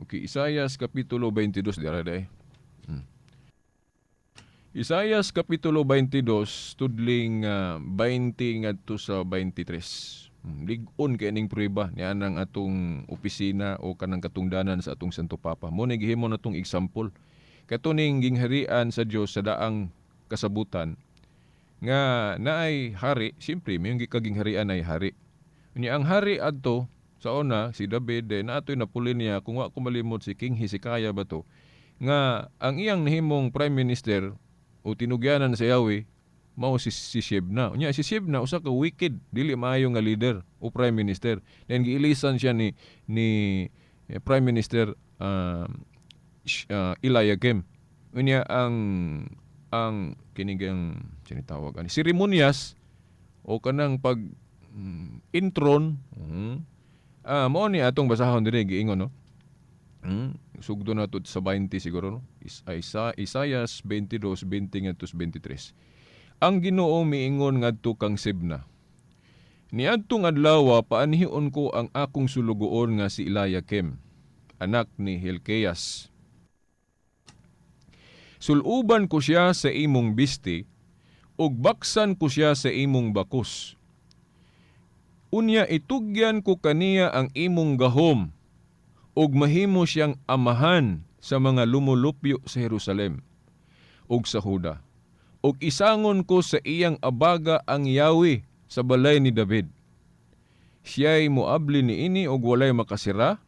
[SPEAKER 5] Okay, Isayas kapitulo 22 dira day. Isayas kapitulo 22 tudling 20 ngadto sa 23. Lig-on kay ning prueba niya nang atong opisina o kanang katungdanan sa atong Santo Papa. Mo ni gihimo natong example. Katuning gingharian sa Dios sa daang kasabutan nga naay hari, siyempre may gikagingharian ay hari. Unya ang hari adto sa una si David eh, naatoy napuli niya kung wa ko malimot si King Hezekiah ba to nga ang iyang nahimong prime minister o tinugyanan sa Yahweh mao si Shebna. Unya si Shebna usa ka wicked, dili maayo nga leader o prime minister. Then giilisan siya ni prime minister Eliakim. Unya ang kinigang sinitawag ani seremonyas o kanang pag intron, mao ni atong basahon diri, giingon, no. Sugdo na to sa 20 siguro, no. Isaias 22:20 ngadto 23. Ang Ginoo miingon ngadto kang Sebna: "Niadtong adlaw, paanhion ko ang akong sulugoon nga si Eliakim, anak ni Hilkias. Suluban ko siya sa imong bisti, ug baksan ko siya sa imong bakos. Unya itugyan ko kaniya ang imong gahom, ug mahimo siyang amahan sa mga lumulupyo sa Jerusalem ug sa Huda. Ug isangon ko sa iyang abaga ang yawi sa balay ni David. Siya'y moabli niini og walay makasira,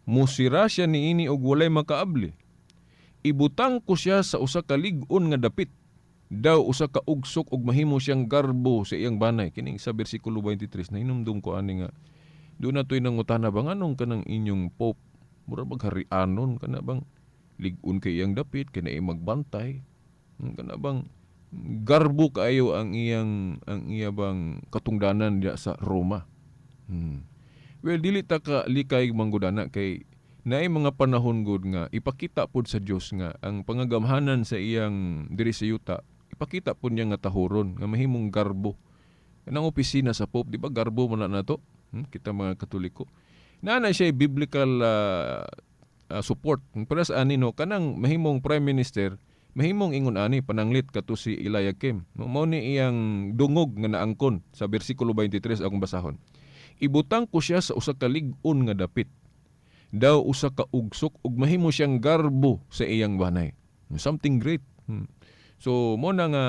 [SPEAKER 5] musira siya niini og walay makaabli. Ibutang ko siya sa usa ka lig-on nga dapit, daw usa ka ugsok, ug mahimo siyang garbo sa iyang banay." Kining sa bersikulo 23, nahinumdum ko ani nga doon na to'y nangutana ba, nganong kanang inyong pope mura bag harianon, kana bang lig-on kay iyang dapit, kay naay magbantay, kana bang garbo kaayo ang iya bang katungdanan diya sa Roma. Well, dili ta ka likay manggudana kay naay mga panahon gud nga ipakita pod sa Dios nga ang pangagamhanan sa iyang diri sa yuta, ipakita pod niya nga tahuron nga mahimong garbo. Kanang opisina sa Pope, di ba garbo man na nato? Kita mga Katoliko. Naa na siya biblical support. Para sa ani, no, kanang mahimong prime minister, mahimong ingon ani pananglit kato si Eliakim. No, mao ni iyang dungog nga naangkon sa bersikulo 23, akong basahon. "Ibutang ko siya sa usa ka lig-on nga dapit, daw usa ka ugsok, ug mahimo siyang garbo sa iyang banay." Something great. So mo na nga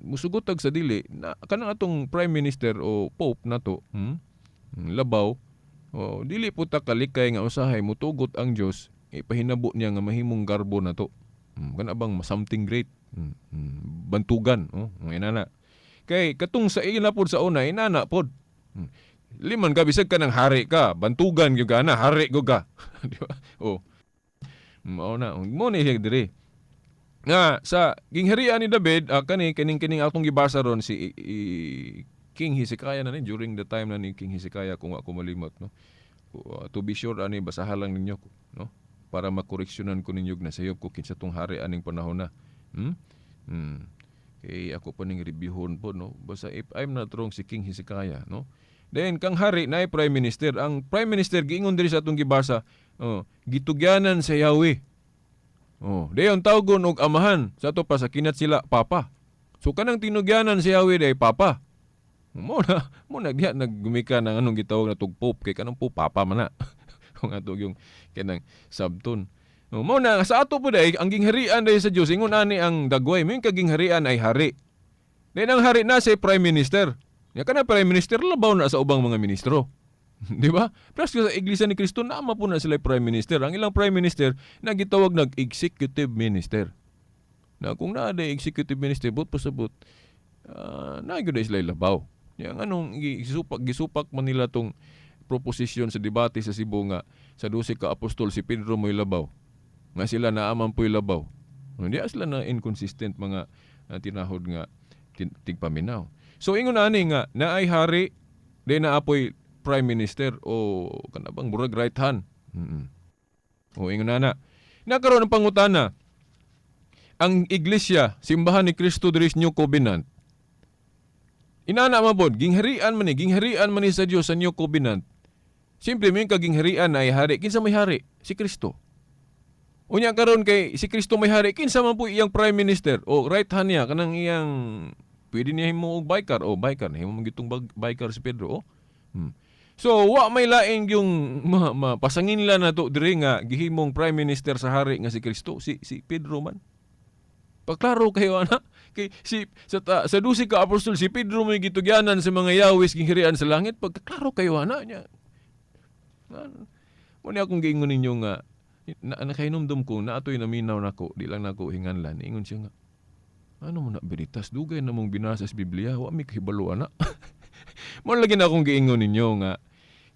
[SPEAKER 5] musugotag sa dili na kanang atong prime minister o pope nato, labaw o dili po ta kalikay nga usahay mutugot ang Dios, ipahinabo niya nga mahimong garbo nato. Kana bang something great? Bantugan, oh, ang inana. Kay katong sa ila pod sa una, inana pod. Liman ka bisag ka ng hari ka, bantugan gyud ka na, hari gyud ka. Di ba? Oh. Mao na, mo ni siya diri. Nga sa gingharian ni David, kani kining kining akong gibasa ron si King Hezekiah na ni, during the time na ni King Hezekiah, kung ako malimot, no. To be sure ani, basahan lang ninyo, no, para makoreksyonan ko ninyo na sayop ko kinsa tong hari aning panahon na. Kay ako pa ning reviewon po, no. Basta if I'm not wrong, si King Hezekiah, no. Then kang hari na prime minister, ang prime minister giingon diri sa atong gibasa, oh, gitugyanan sa Yahweh. Oh, dayon tawgon og amahan sa ato pa sa kinat sila papa. So kanang tinugyanan si Yahweh day papa. Mo na diha naggumika ng anong gitawag na tug pope, kay kanang pope papa man na. Kung ato yung kanang sabton. Oh, mo na sa ato po day ang gingharian day sa Dios, ingon ani ang dagway, may kagingharian ay hari. Then ang hari na si prime minister. Ya kana prime minister labaw na sa ubang mga ministro. Di ba? Plus sa Iglesia ni Cristo naama po na sila prime minister. Ang ilang prime minister na gitawag nag executive minister. Na kung naa day executive minister but pasabot na gyud sila labaw. Yang anong gisupak gisupak man nila tong proposisyon sa debate sa Cebu nga sa 12 ka apostol si Pedro mo'y labaw. Nga sila naaman po'y labaw. Hindi sila na inconsistent mga tinahod nga tigpaminaw. So ingon ani nga naay hari, di na apoy prime minister o kana bang murag right hand. O ingon na na. Nakaroon ang pangutana. Ang iglesia, Simbahan ni Cristo diri sa New Covenant. Inana man pod, gingharian man ni sa Dios sa New Covenant. Simple may kagingharian ay hari. Kinsa may hari? Si Kristo. Unya karon kay si Kristo may hari, kinsa man po iyang prime minister o right hand niya, kanang iyang pwede niya himo og biker o biker himo man gitong biker si Pedro, oh. So wa may laing yung ma, ma, pasangin lang nato diri nga gihimong prime minister sa hari nga si Kristo, si si Pedro man. Pagklaro kayo ana kay si sa ta, sa 12 ka apostol, si Pedro may gitugyanan sa mga yawis gingharian sa langit, pagklaro kayo ana niya. Mo ni akong giingon ninyo nga na, nakahinumdum ko na atoy naminaw nako, di lang nako hinganlan. Ingon siya nga, "Ano mo na Veritas, dugay na mong binasa sa Biblia, wa mi kahibalo ana." Mo lagi na akong giingon ninyo nga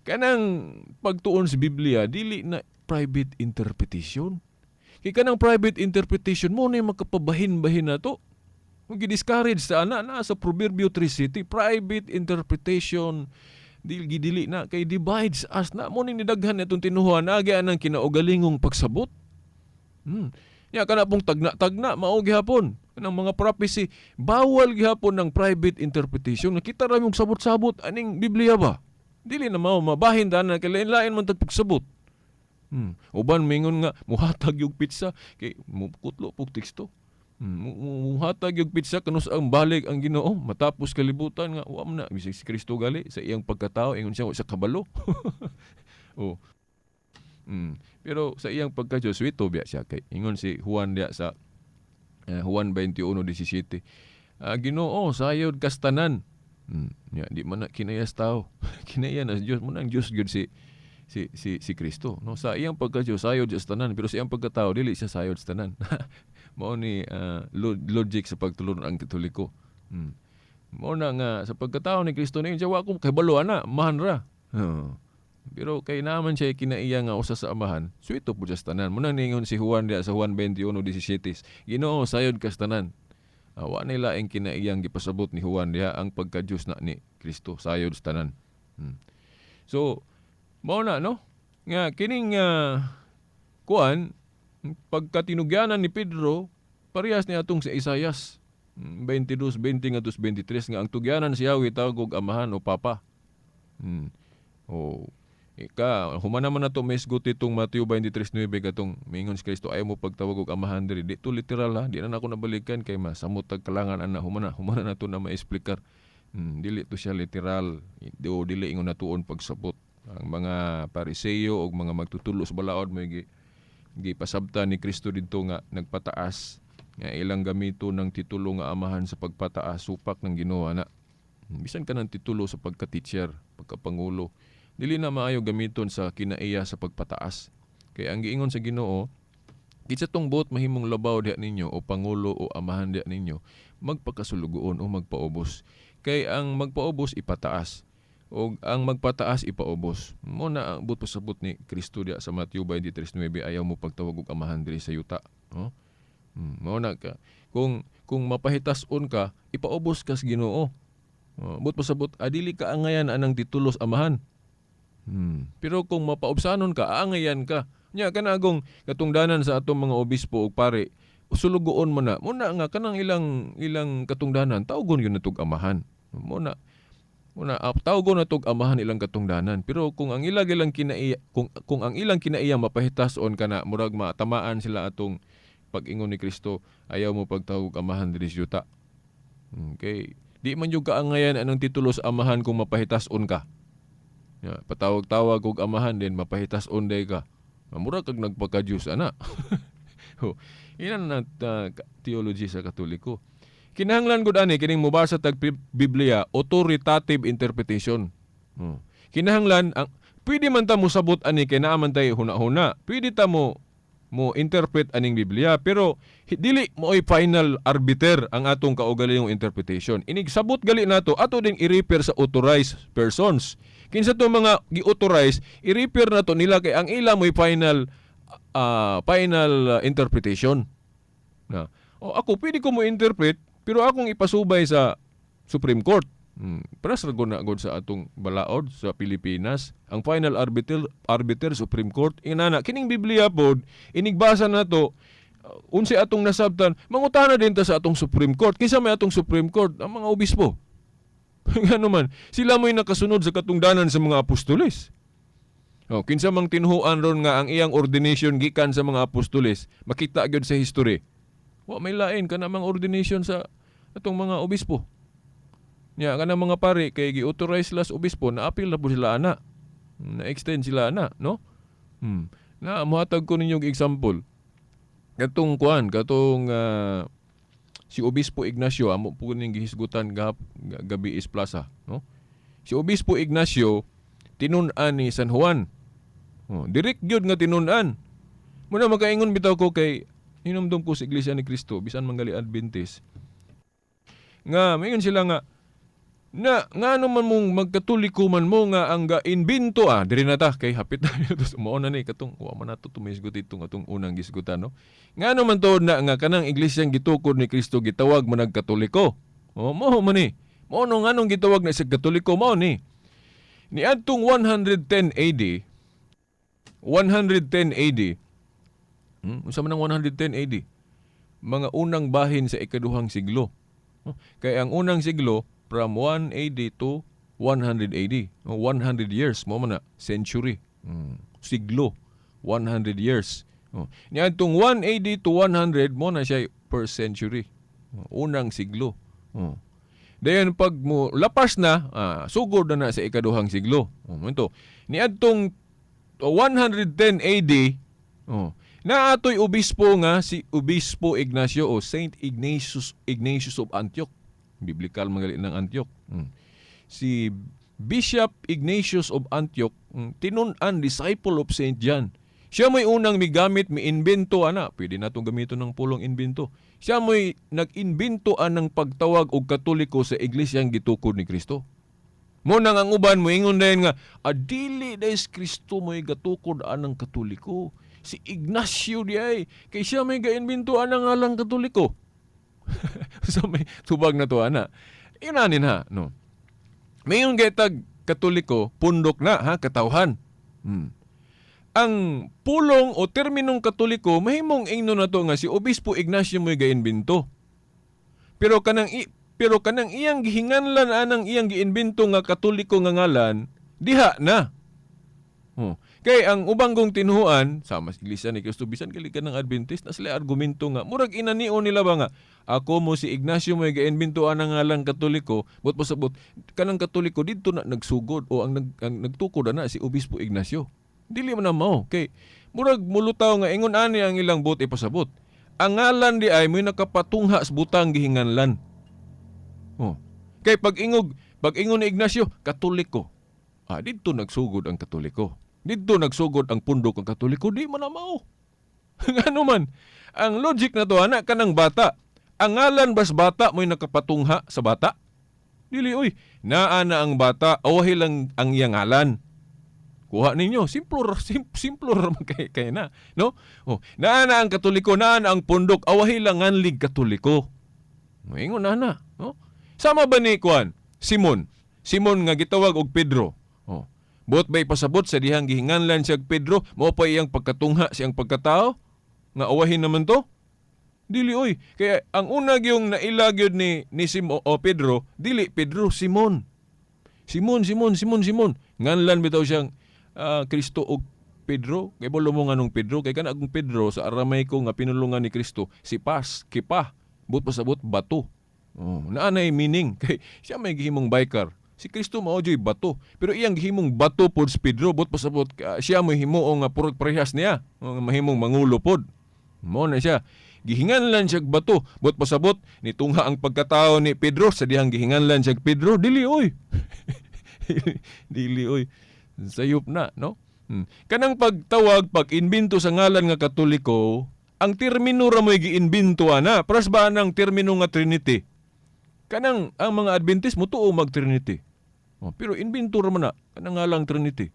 [SPEAKER 5] kanang pagtuon sa Biblia dili na private interpretation. Kay kanang private interpretation mo na makapabahin-bahin na to. Kung gi-discourage sa ana na sa Proverbio 3:7, private interpretation dili gidili na kay divides us na mo ni nidaghan natong tinuhuan agi anang kinaugalingong pagsabot. Ya kana pong tagna-tagna mao gihapon kanang mga prophecy, bawal gihapon ng private interpretation. Nakita ra mong sabot-sabot aning Biblia ba? Dili na mao mabahin tanan kay lain-lain man tag pagsabot. Uban mingon nga muhatag yung pizza kay mukutlo pug teksto. Muhatag yung pizza kanus ang balik ang Ginoo matapos kalibutan nga wa man na bisag si Kristo gali sa iyang pagkatao ingon siya wa sa kabalo. Oh. Pero sa iyang pagka-Diyos wito biya siya kay ingon si Juan diya sa Juan 21:17. Ginoo sayod kastanan. Ya, di man na kinayas tao. Kinaya na sa Dios mo nang Dios gyud si Kristo, no? Sa iyang pagka-Dios sayod siya sa tanan, pero sa iyang pagkatao dili siya sayod sa tanan. Mao ni logic sa pagtulon ang Katoliko. Mao na nga sa pagkatao ni Kristo ni siya wa ko kabalo ana, amahan ra. Pero kay naman siya kinaiya nga usa sa amahan, suwito po siya sa tanan. Muna ningon si Juan diya sa Juan 21:17, Ginoo sayod ka sa tanan. Wa nila ang kinaiyang gipasabot ni Juan diha ang pagka-Diyos na ni Kristo sayod sa tanan. So mao na no nga kining kuan pagkatinugyanan ni Pedro parehas ni atong sa Isayas 22:20 ngadto 23 nga ang tugyanan si Yahweh tawag og amahan o papa. O ika human naman nato maisgot itong Mateo 23:9 katong mingon si Kristo ayaw mo pagtawag og amahan diri. Di to literal ha, di na nako nabalikan kay masamot tag kalangan ana humana nato na maexplikar. Dili to siya literal di o dili ingon natuon pagsabot. Ang mga Pariseo og mga magtutulo sa balaod mo gipasabta ni Kristo didto nga nagpataas nga ilang gamito ng titulo nga amahan sa pagpataas supak ng Ginoo na. Bisan ka ng titulo sa pagka-teacher, pagkapangulo, dili na maayo gamiton sa kinaiya sa pagpataas. Kay ang giingon sa Ginoo, kinsa tong buot mahimong labaw diha ninyo o pangulo o amahan diha ninyo, magpakasulugoon o magpaubos. Kay ang magpaubos ipataas o ang magpataas ipaubos. Mo na ang buot pasabot ni Kristo diha sa Mateo 23:9, ayaw mo pagtawag og amahan diri sa yuta, no? Mao na ka. Kung mapahitas-on ka, ipaubos ka sa Ginoo. Buot pasabot, adili ka angayan anang titulos amahan. Pero kung mapaubsanon ka, aangayan ka. Nya kanagong katungdanan sa atong mga obispo ug pare, sulugoon mo na. Mo na nga kanang ilang katungdanan, tawgon yun natug amahan. Mo na Una, tawgon na tog amahan ilang katungdanan. Pero kung ang ilang ilang kinaiya, kung ang ilang kinaiya mapahitas-on kana, murag matamaan sila atong pag-ingon ni Kristo, ayaw mo pagtawag amahan diri sa yuta. Okay. Di man yung kaangayan anong titulo sa amahan kung mapahitas-on ka. Ya, patawag-tawag og amahan din mapahitas-on day ka. Murag kag nagpaka-Diyos ana. Oh, inan na theology sa Katoliko. Kinahanglan gud ani kining mobasa tag Biblia, authoritative interpretation. Kinahanglan ang pwede man ta mosabot ani kay naa man tay huna-huna. Pwede ta mo interpret aning Biblia pero dili mooy final arbiter ang atong kaugalingong interpretation. Inig sabot gali nato ato ding i-refer sa authorized persons. Kinsa to mga gi-authorize, i-refer nato nila kay ang ila mo'y final interpretation. Na. O ako pwede ko mo interpret pero akong ipasubay sa Supreme Court. Paras ra na gud sa atong balaod sa Pilipinas. Ang final arbiter Supreme Court inana kining Biblia pod inigbasa nato unsay atong nasabtan mangutana din ta sa atong Supreme Court. Kinsa may atong Supreme Court? Ang mga obispo. Ngano man sila mo'y nakasunod sa katungdanan sa mga apostoles. O, kinsa mang tinuhuan ron nga ang iyang ordination gikan sa mga apostoles, makita gyud sa history. Wa may lain kana mga ordination sa atong mga obispo. Nya kana mga pare kay gi-authorize sila sa obispo, na-appeal na po sila ana. Na-extend sila ana, no? Na mohatag ko ninyo og example. Katong kuan, katong si Obispo Ignacio amo po ning gihisgutan gabi is plaza, no? Si Obispo Ignacio tinun-an ni San Juan. Oh, direct gyud nga tinun-an. Muna makaingon bitaw ko kay hinumdum ko sa Iglesia ni Cristo bisan manggali Adventist. Nga maingon sila nga Na ngano man mong magkatoliko man mo nga ang ga-imbento diri na ta kay hapit na to, mao na ni katong wa man nato tumisgot itong atong unang gisgutan, no? Ngano man tuod na nga kanang iglesyang gitukod ni Kristo gitawag man og Katoliko? Oh, mao man ni. Mao no nganong gitawag na sa Katoliko, mao ni. Niadtong 110 AD, 110 AD. Unsa man ang 110 AD? Mga unang bahin sa ikaduhang siglo. Oh, kay ang unang siglo from 1 AD to 100 AD. Oh, 100 years mo man na century. Siglo 100 years. Oh. Niadtong 1 AD to 100 mo na siya per century. Oh, unang siglo. Oh. Dayon pag mo lapas na, sugod na na sa ikaduhang siglo. Oh, ito. Niadtong 110 AD, oh, naatoy obispo nga si Obispo Ignacio o Saint Ignatius, Ignatius of Antioch. Biblical magali ng Antioch. Si Bishop Ignatius of Antioch, tinun-an, disciple of Saint John. Siya mo'y unang migamit, mi-invento ana. Pwede natong gamiton ng pulong invento. Siya mo'y nag-invento anang pagtawag og Katoliko sa iglesyang gitukod ni Kristo. Mo nang ang uban moingon din nga adili dahil Kristo mo'y gatukod anang Katoliko. Si Ignacio di ay kay siya may ga-invento anang ngalang Katoliko. So may tubag na to ana. Inanin ha, no. Mayon gaytag Katoliko, pundok na ha, katawhan. Ang pulong o terminong Katoliko, mahimong ingno na to nga si Obispo Ignacio mo'y ga-invento. Pero kanang iyang gihinganlan anang iyang giimbento nga Katoliko nga ngalan, diha na. Oh. Kay ang ubang kong tinuhuan sa mas Iglesia ni Cristo, bisan gali ka ng Adventist, na sila argumento nga murag inanion nila ba nga ako mo si Ignacio mo ga-invento anang ngalang Katoliko, but pasabot kanang Katoliko didto na nagsugod o ang nagtukod ana si Obispo Ignacio. Dili man na mao kay murag mulutaw nga ingon ani ang ilang buot ipasabot. Ang ngalan di ay mo'y nakapatungha sa butang gihinganlan. Oh. Kay pag ingon ni Ignacio, Katoliko. Ah, didto nagsugod ang Katoliko. Didto nagsugod ang pundok ang Katoliko, di man na mao. Ngano man, ang logic na to ana kanang bata. Ang ngalan bas bata mo'y nakapatungha sa bata? Dili oy, naa na ang bata, awahi lang ang iyang ngalan. Kuha ninyo, simple simple ra man kay na, no? Oh, naa na ang Katoliko, naa na ang pundok, awahi lang nganlig Katoliko. Moingon na na, no? Sama ba ni kuan? Simon. Simon nga gitawag og Pedro. Oh. Buot ba ipasabot sa dihang gihinganlan siya og Pedro, mao pa iyang pagkatungha siyang pagkatao? Nga awahin naman to? Dili oy. Kaya ang una gyung naila gyud ni Simo o Pedro, dili Pedro, Simon. Simon, Simon, Simon, Simon. Nganlan bitaw siyang Kristo og Pedro. Kay balo mo nganong Pedro, kay kana akong Pedro sa Aramaico nga pinulungan ni Kristo, si Pas, Kipa, but pasabot bato. Oh, naa nay meaning kay siya may gihimong biker. Si Kristo mao joy bato, pero iyang gihimong bato pod si Pedro, but pasabot siya may himuo nga purot parehas niya, nga mahimong mangulo pod. Mao na siya. Gihinganlan siya bato, but pasabot nitungha ang pagkatao ni Pedro sa dihang gihinganlan siya Pedro, dili oy. Dili oy. Sayop na, no? Kanang pagtawag, pag-imbento sa ngalan nga Katoliko, ang termino ra mo'y giimbento ana. Paras ba ang termino nga Trinity? Kanang ang mga Adventist motuo mag Trinity. Oh, pero imbento ra man na kanang ngalang Trinity.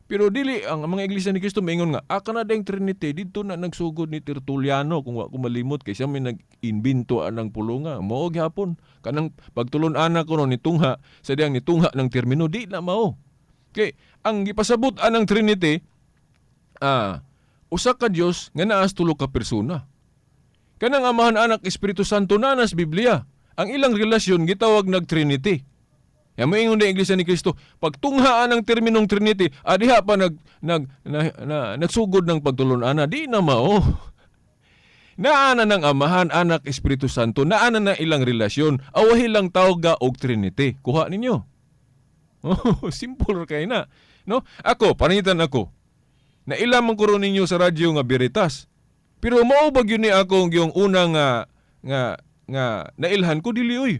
[SPEAKER 5] Pero dili ang mga Iglesia ni Cristo maingon nga aka na dayong Trinity didto na nagsugod ni Tertulliano, kung wa ko malimot, kay siya may nag-imbento anang pulonga. Mao gihapon kanang pagtulon-ana kuno nitungha sa diyang nitungha ng termino, di na mao. Kay ang gipasabot anang Trinity, usa ka Dios nga naa sa tulo ka persona. Kanang Amahan, Anak, Espiritu Santo na nas Biblia. Ang ilang relasyon gitawag nag Trinity. Ya moingon din Iglesia ni Cristo, pagtunghaan ang terminong Trinity, adiha pa nag nag na, na, nagsugod ng pagtulon-ana, di na mao. Naana ng Amahan, Anak, Espiritu Santo, naana na ilang relasyon, awahi lang tawga og Trinity. Kuha ninyo. Oh, simple ra kay na. No? Ako, panitan ako. Naila man ko ron ninyo sa radyo nga Veritas. Pero mao ba gyud ni ako yung una nga nailhan ko? Dili oy.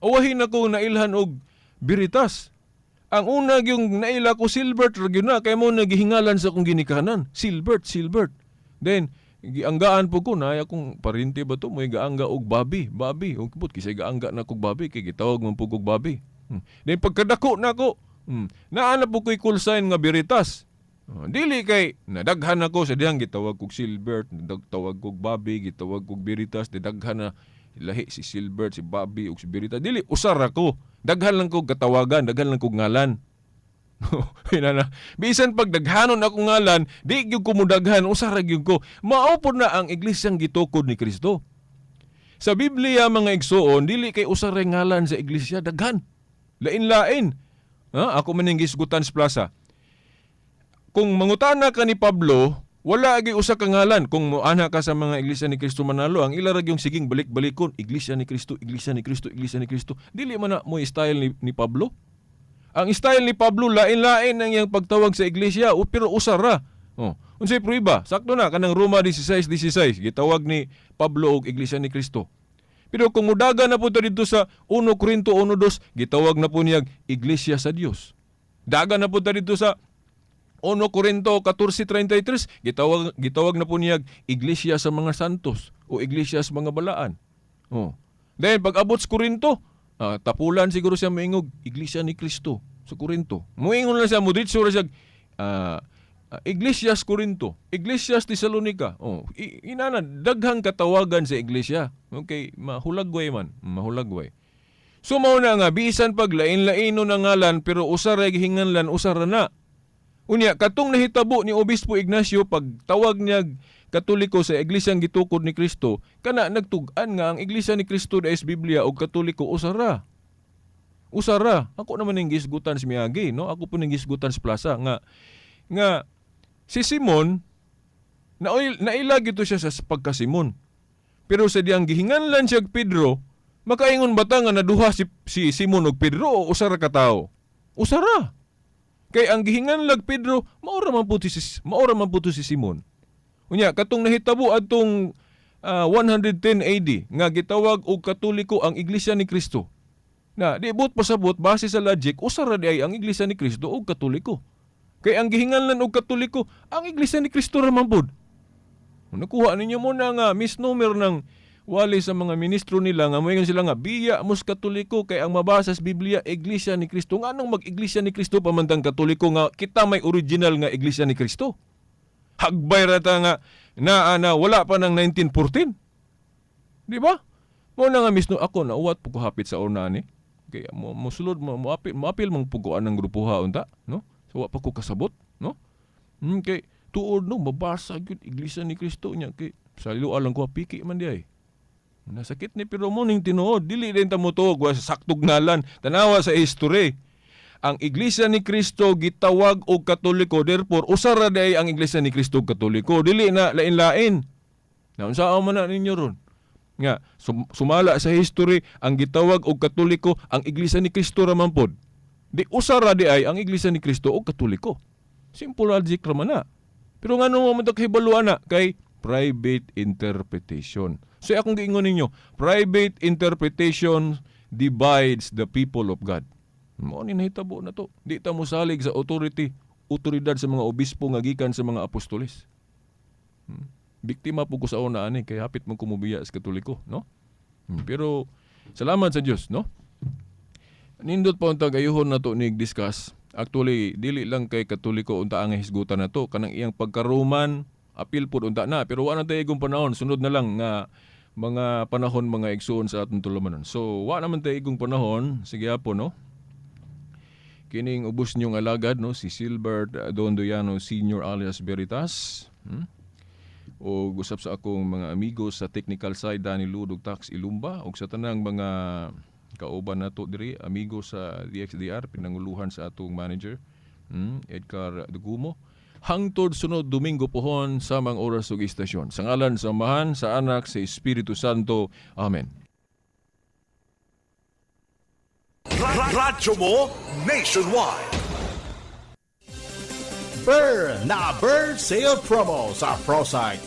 [SPEAKER 5] Awahin ako nailhan og Veritas. Ang una yung naila ko, Silbert ra gyud na kay mo nagihingalan sa akong ginikanan. Silbert, Silbert. Then Gianggaan po ko na akong parinti ba to mo'y gaangga og babi, babi. Og kibot kisay gaangga na kog babi kay gitawag man pud kog babi. Then pagkadako nako, naa na po ko'y call sign nga Veritas. Oh, dili kay nadaghan ako sa dihang gitawag kog Silbert, tawag kog Bobby, gitawag kog Veritas, daghan na lahi si Silbert, si Bobby ug si Veritas. Dili usar ako. Daghan lang kog katawagan, daghan lang kog ngalan. Ina na. Bisan pag daghanon akong ngalan, di gyud ko mudaghan, usa ra gyud ko. Mao pod na ang iglesyang gitukod ni Kristo. Sa Biblia, mga igsuon, dili kay usa ra ngalan sa iglesia, daghan. Lain-lain. Ha? Ako man ning gisgutan sa plaza. Kung mangutana ka ni Pablo, wala gyud usa ka ngalan. Kung moana ka sa mga Iglesia ni Cristo Manalo, ang ila ra gyung siging balik-balikon, Iglesia ni Cristo, Iglesia ni Cristo, Iglesia ni Cristo. Dili man na mo style ni Pablo. Ang style ni Pablo, lain-lain ang iyang pagtawag sa iglesia, pero usa ra. Oh. Unsay prueba? Sakto na kanang Roma 16:16 gitawag ni Pablo og Iglesia ni Cristo. Pero kung mudaga na po ta dito sa 1 Corinto 1:2, gitawag na po niya Iglesia sa Dios. Daga na po ta dito sa 1 Corinto 14:33, gitawag na po niya Iglesia sa mga santos o Iglesia sa mga balaan. Oh. Then pag abot sa Corinto, tapulan siguro siya moingog Iglesia ni Cristo sa Corinto. Moingon lang siya, moditso ra siya, Iglesia sa Corinto, Iglesia sa Tesalonica. Oh, inana daghang katawagan sa iglesia. Okay, mahulagway man, mahulagway. So mao na nga bisan pag lain-lain no ngalan pero usa ra gihinganlan, usa ra na. Unya katong nahitabo ni Obispo Ignacio pagtawag niya Katoliko sa iglesyang gitukod ni Kristo, kana nagtug-an nga ang Iglesia ni Kristo sa Biblia og Katoliko usa ra. Usa ra. Ako naman ning gisgutan sa miagi, no? Ako po ning gisgutan sa plaza nga nga si Simon naila gito siya sa pagka-Simon. Pero sa diyang gihinganlan siya og Pedro, makaingon ba ta nga naduha si Simon og Pedro o usa ra ka tawo? Usa ra. Kay ang gihinganlag Pedro, maura man po to si Simon. Unya katong nahitabo adtong 110 AD nga gitawag og Katoliko ang Iglesia ni Kristo. Na di buot pasabot base sa logic usa ra di ay ang Iglesia ni Kristo og Katoliko. Kay ang gihinganlan og Katoliko, ang Iglesia ni Kristo ra man pud. Nakuha ninyo muna nga misnomer ng wali sa mga ministro nila nga moingon sila nga biya mos Katoliko kay ang mabasa sa Biblia Iglesia ni Kristo. Nganong mag-Iglesia ni Kristo pamantang Katoliko nga kita may original nga Iglesia ni Kristo? Hagbay ra ta nga na wala pa ng 1914. Di ba? Mo na nga mismo ako nauwat po ko hapit sa una ni. Kaya mo mosulod mo moapil moapil mang puguan ng grupo ha unta, no? So wa pa ko kasabot, no? Kay tuod no mabasa gyud Iglesia ni Kristo nya kay sa lang ko piki man di ay. Nasakit ni pero mo ning tinuod dili din ta motuog wa sa saktog ngalan, tanawa sa history. Ang Iglesia ni Kristo gitawag og Katoliko, therefore usa ra di ay ang Iglesia ni Kristo og Katoliko, dili na lain-lain. Naunsa man na ninyo ron? Nga sumala sa history ang gitawag og Katoliko ang Iglesia ni Kristo ra man pod. Di usa ra di ay ang Iglesia ni Kristo og Katoliko. Simple logic ra man na. Pero ngano mo man ta kahibaluan na kay private interpretation. So akong giingon ninyo, private interpretation divides the people of God. Mao ni nahitabo na to. Di ta mosalig sa authority, otoridad sa mga obispo nga gikan sa mga apostoles. Biktima po ko sa una ani kay hapit mo kumubiya sa Katoliko, no? Pero salamat sa Dios, no? Nindot pa untag ayuhon na to nig discuss. Actually, dili lang kay Katoliko unta ang hisgutan na to kanang iyang pagka-Roman apil pud unta na, pero wa na tay igong panahon, sunod na lang nga mga panahon mga igsuon sa atong tulumanon. So wa naman tay igong panahon, sige po, no? Kining ubos niyong alagad, no, si Silbert Dondoyano Senior alias Veritas. O usap sa akong mga amigo sa technical side, Danny Ludog Tax Ilumba, og sa tanang mga kauban nato diri, amigo sa DXDR, pinanguluhan sa atong manager, Edgar Dugumo. Hangtod sunod Domingo pohon samang oras ug istasyon. Sa ngalan sa Amahan, sa Anak, sa Espiritu Santo. Amen.
[SPEAKER 4] Radyo mo nationwide.
[SPEAKER 6] Burr na Bird Sale Promo sa ProSite.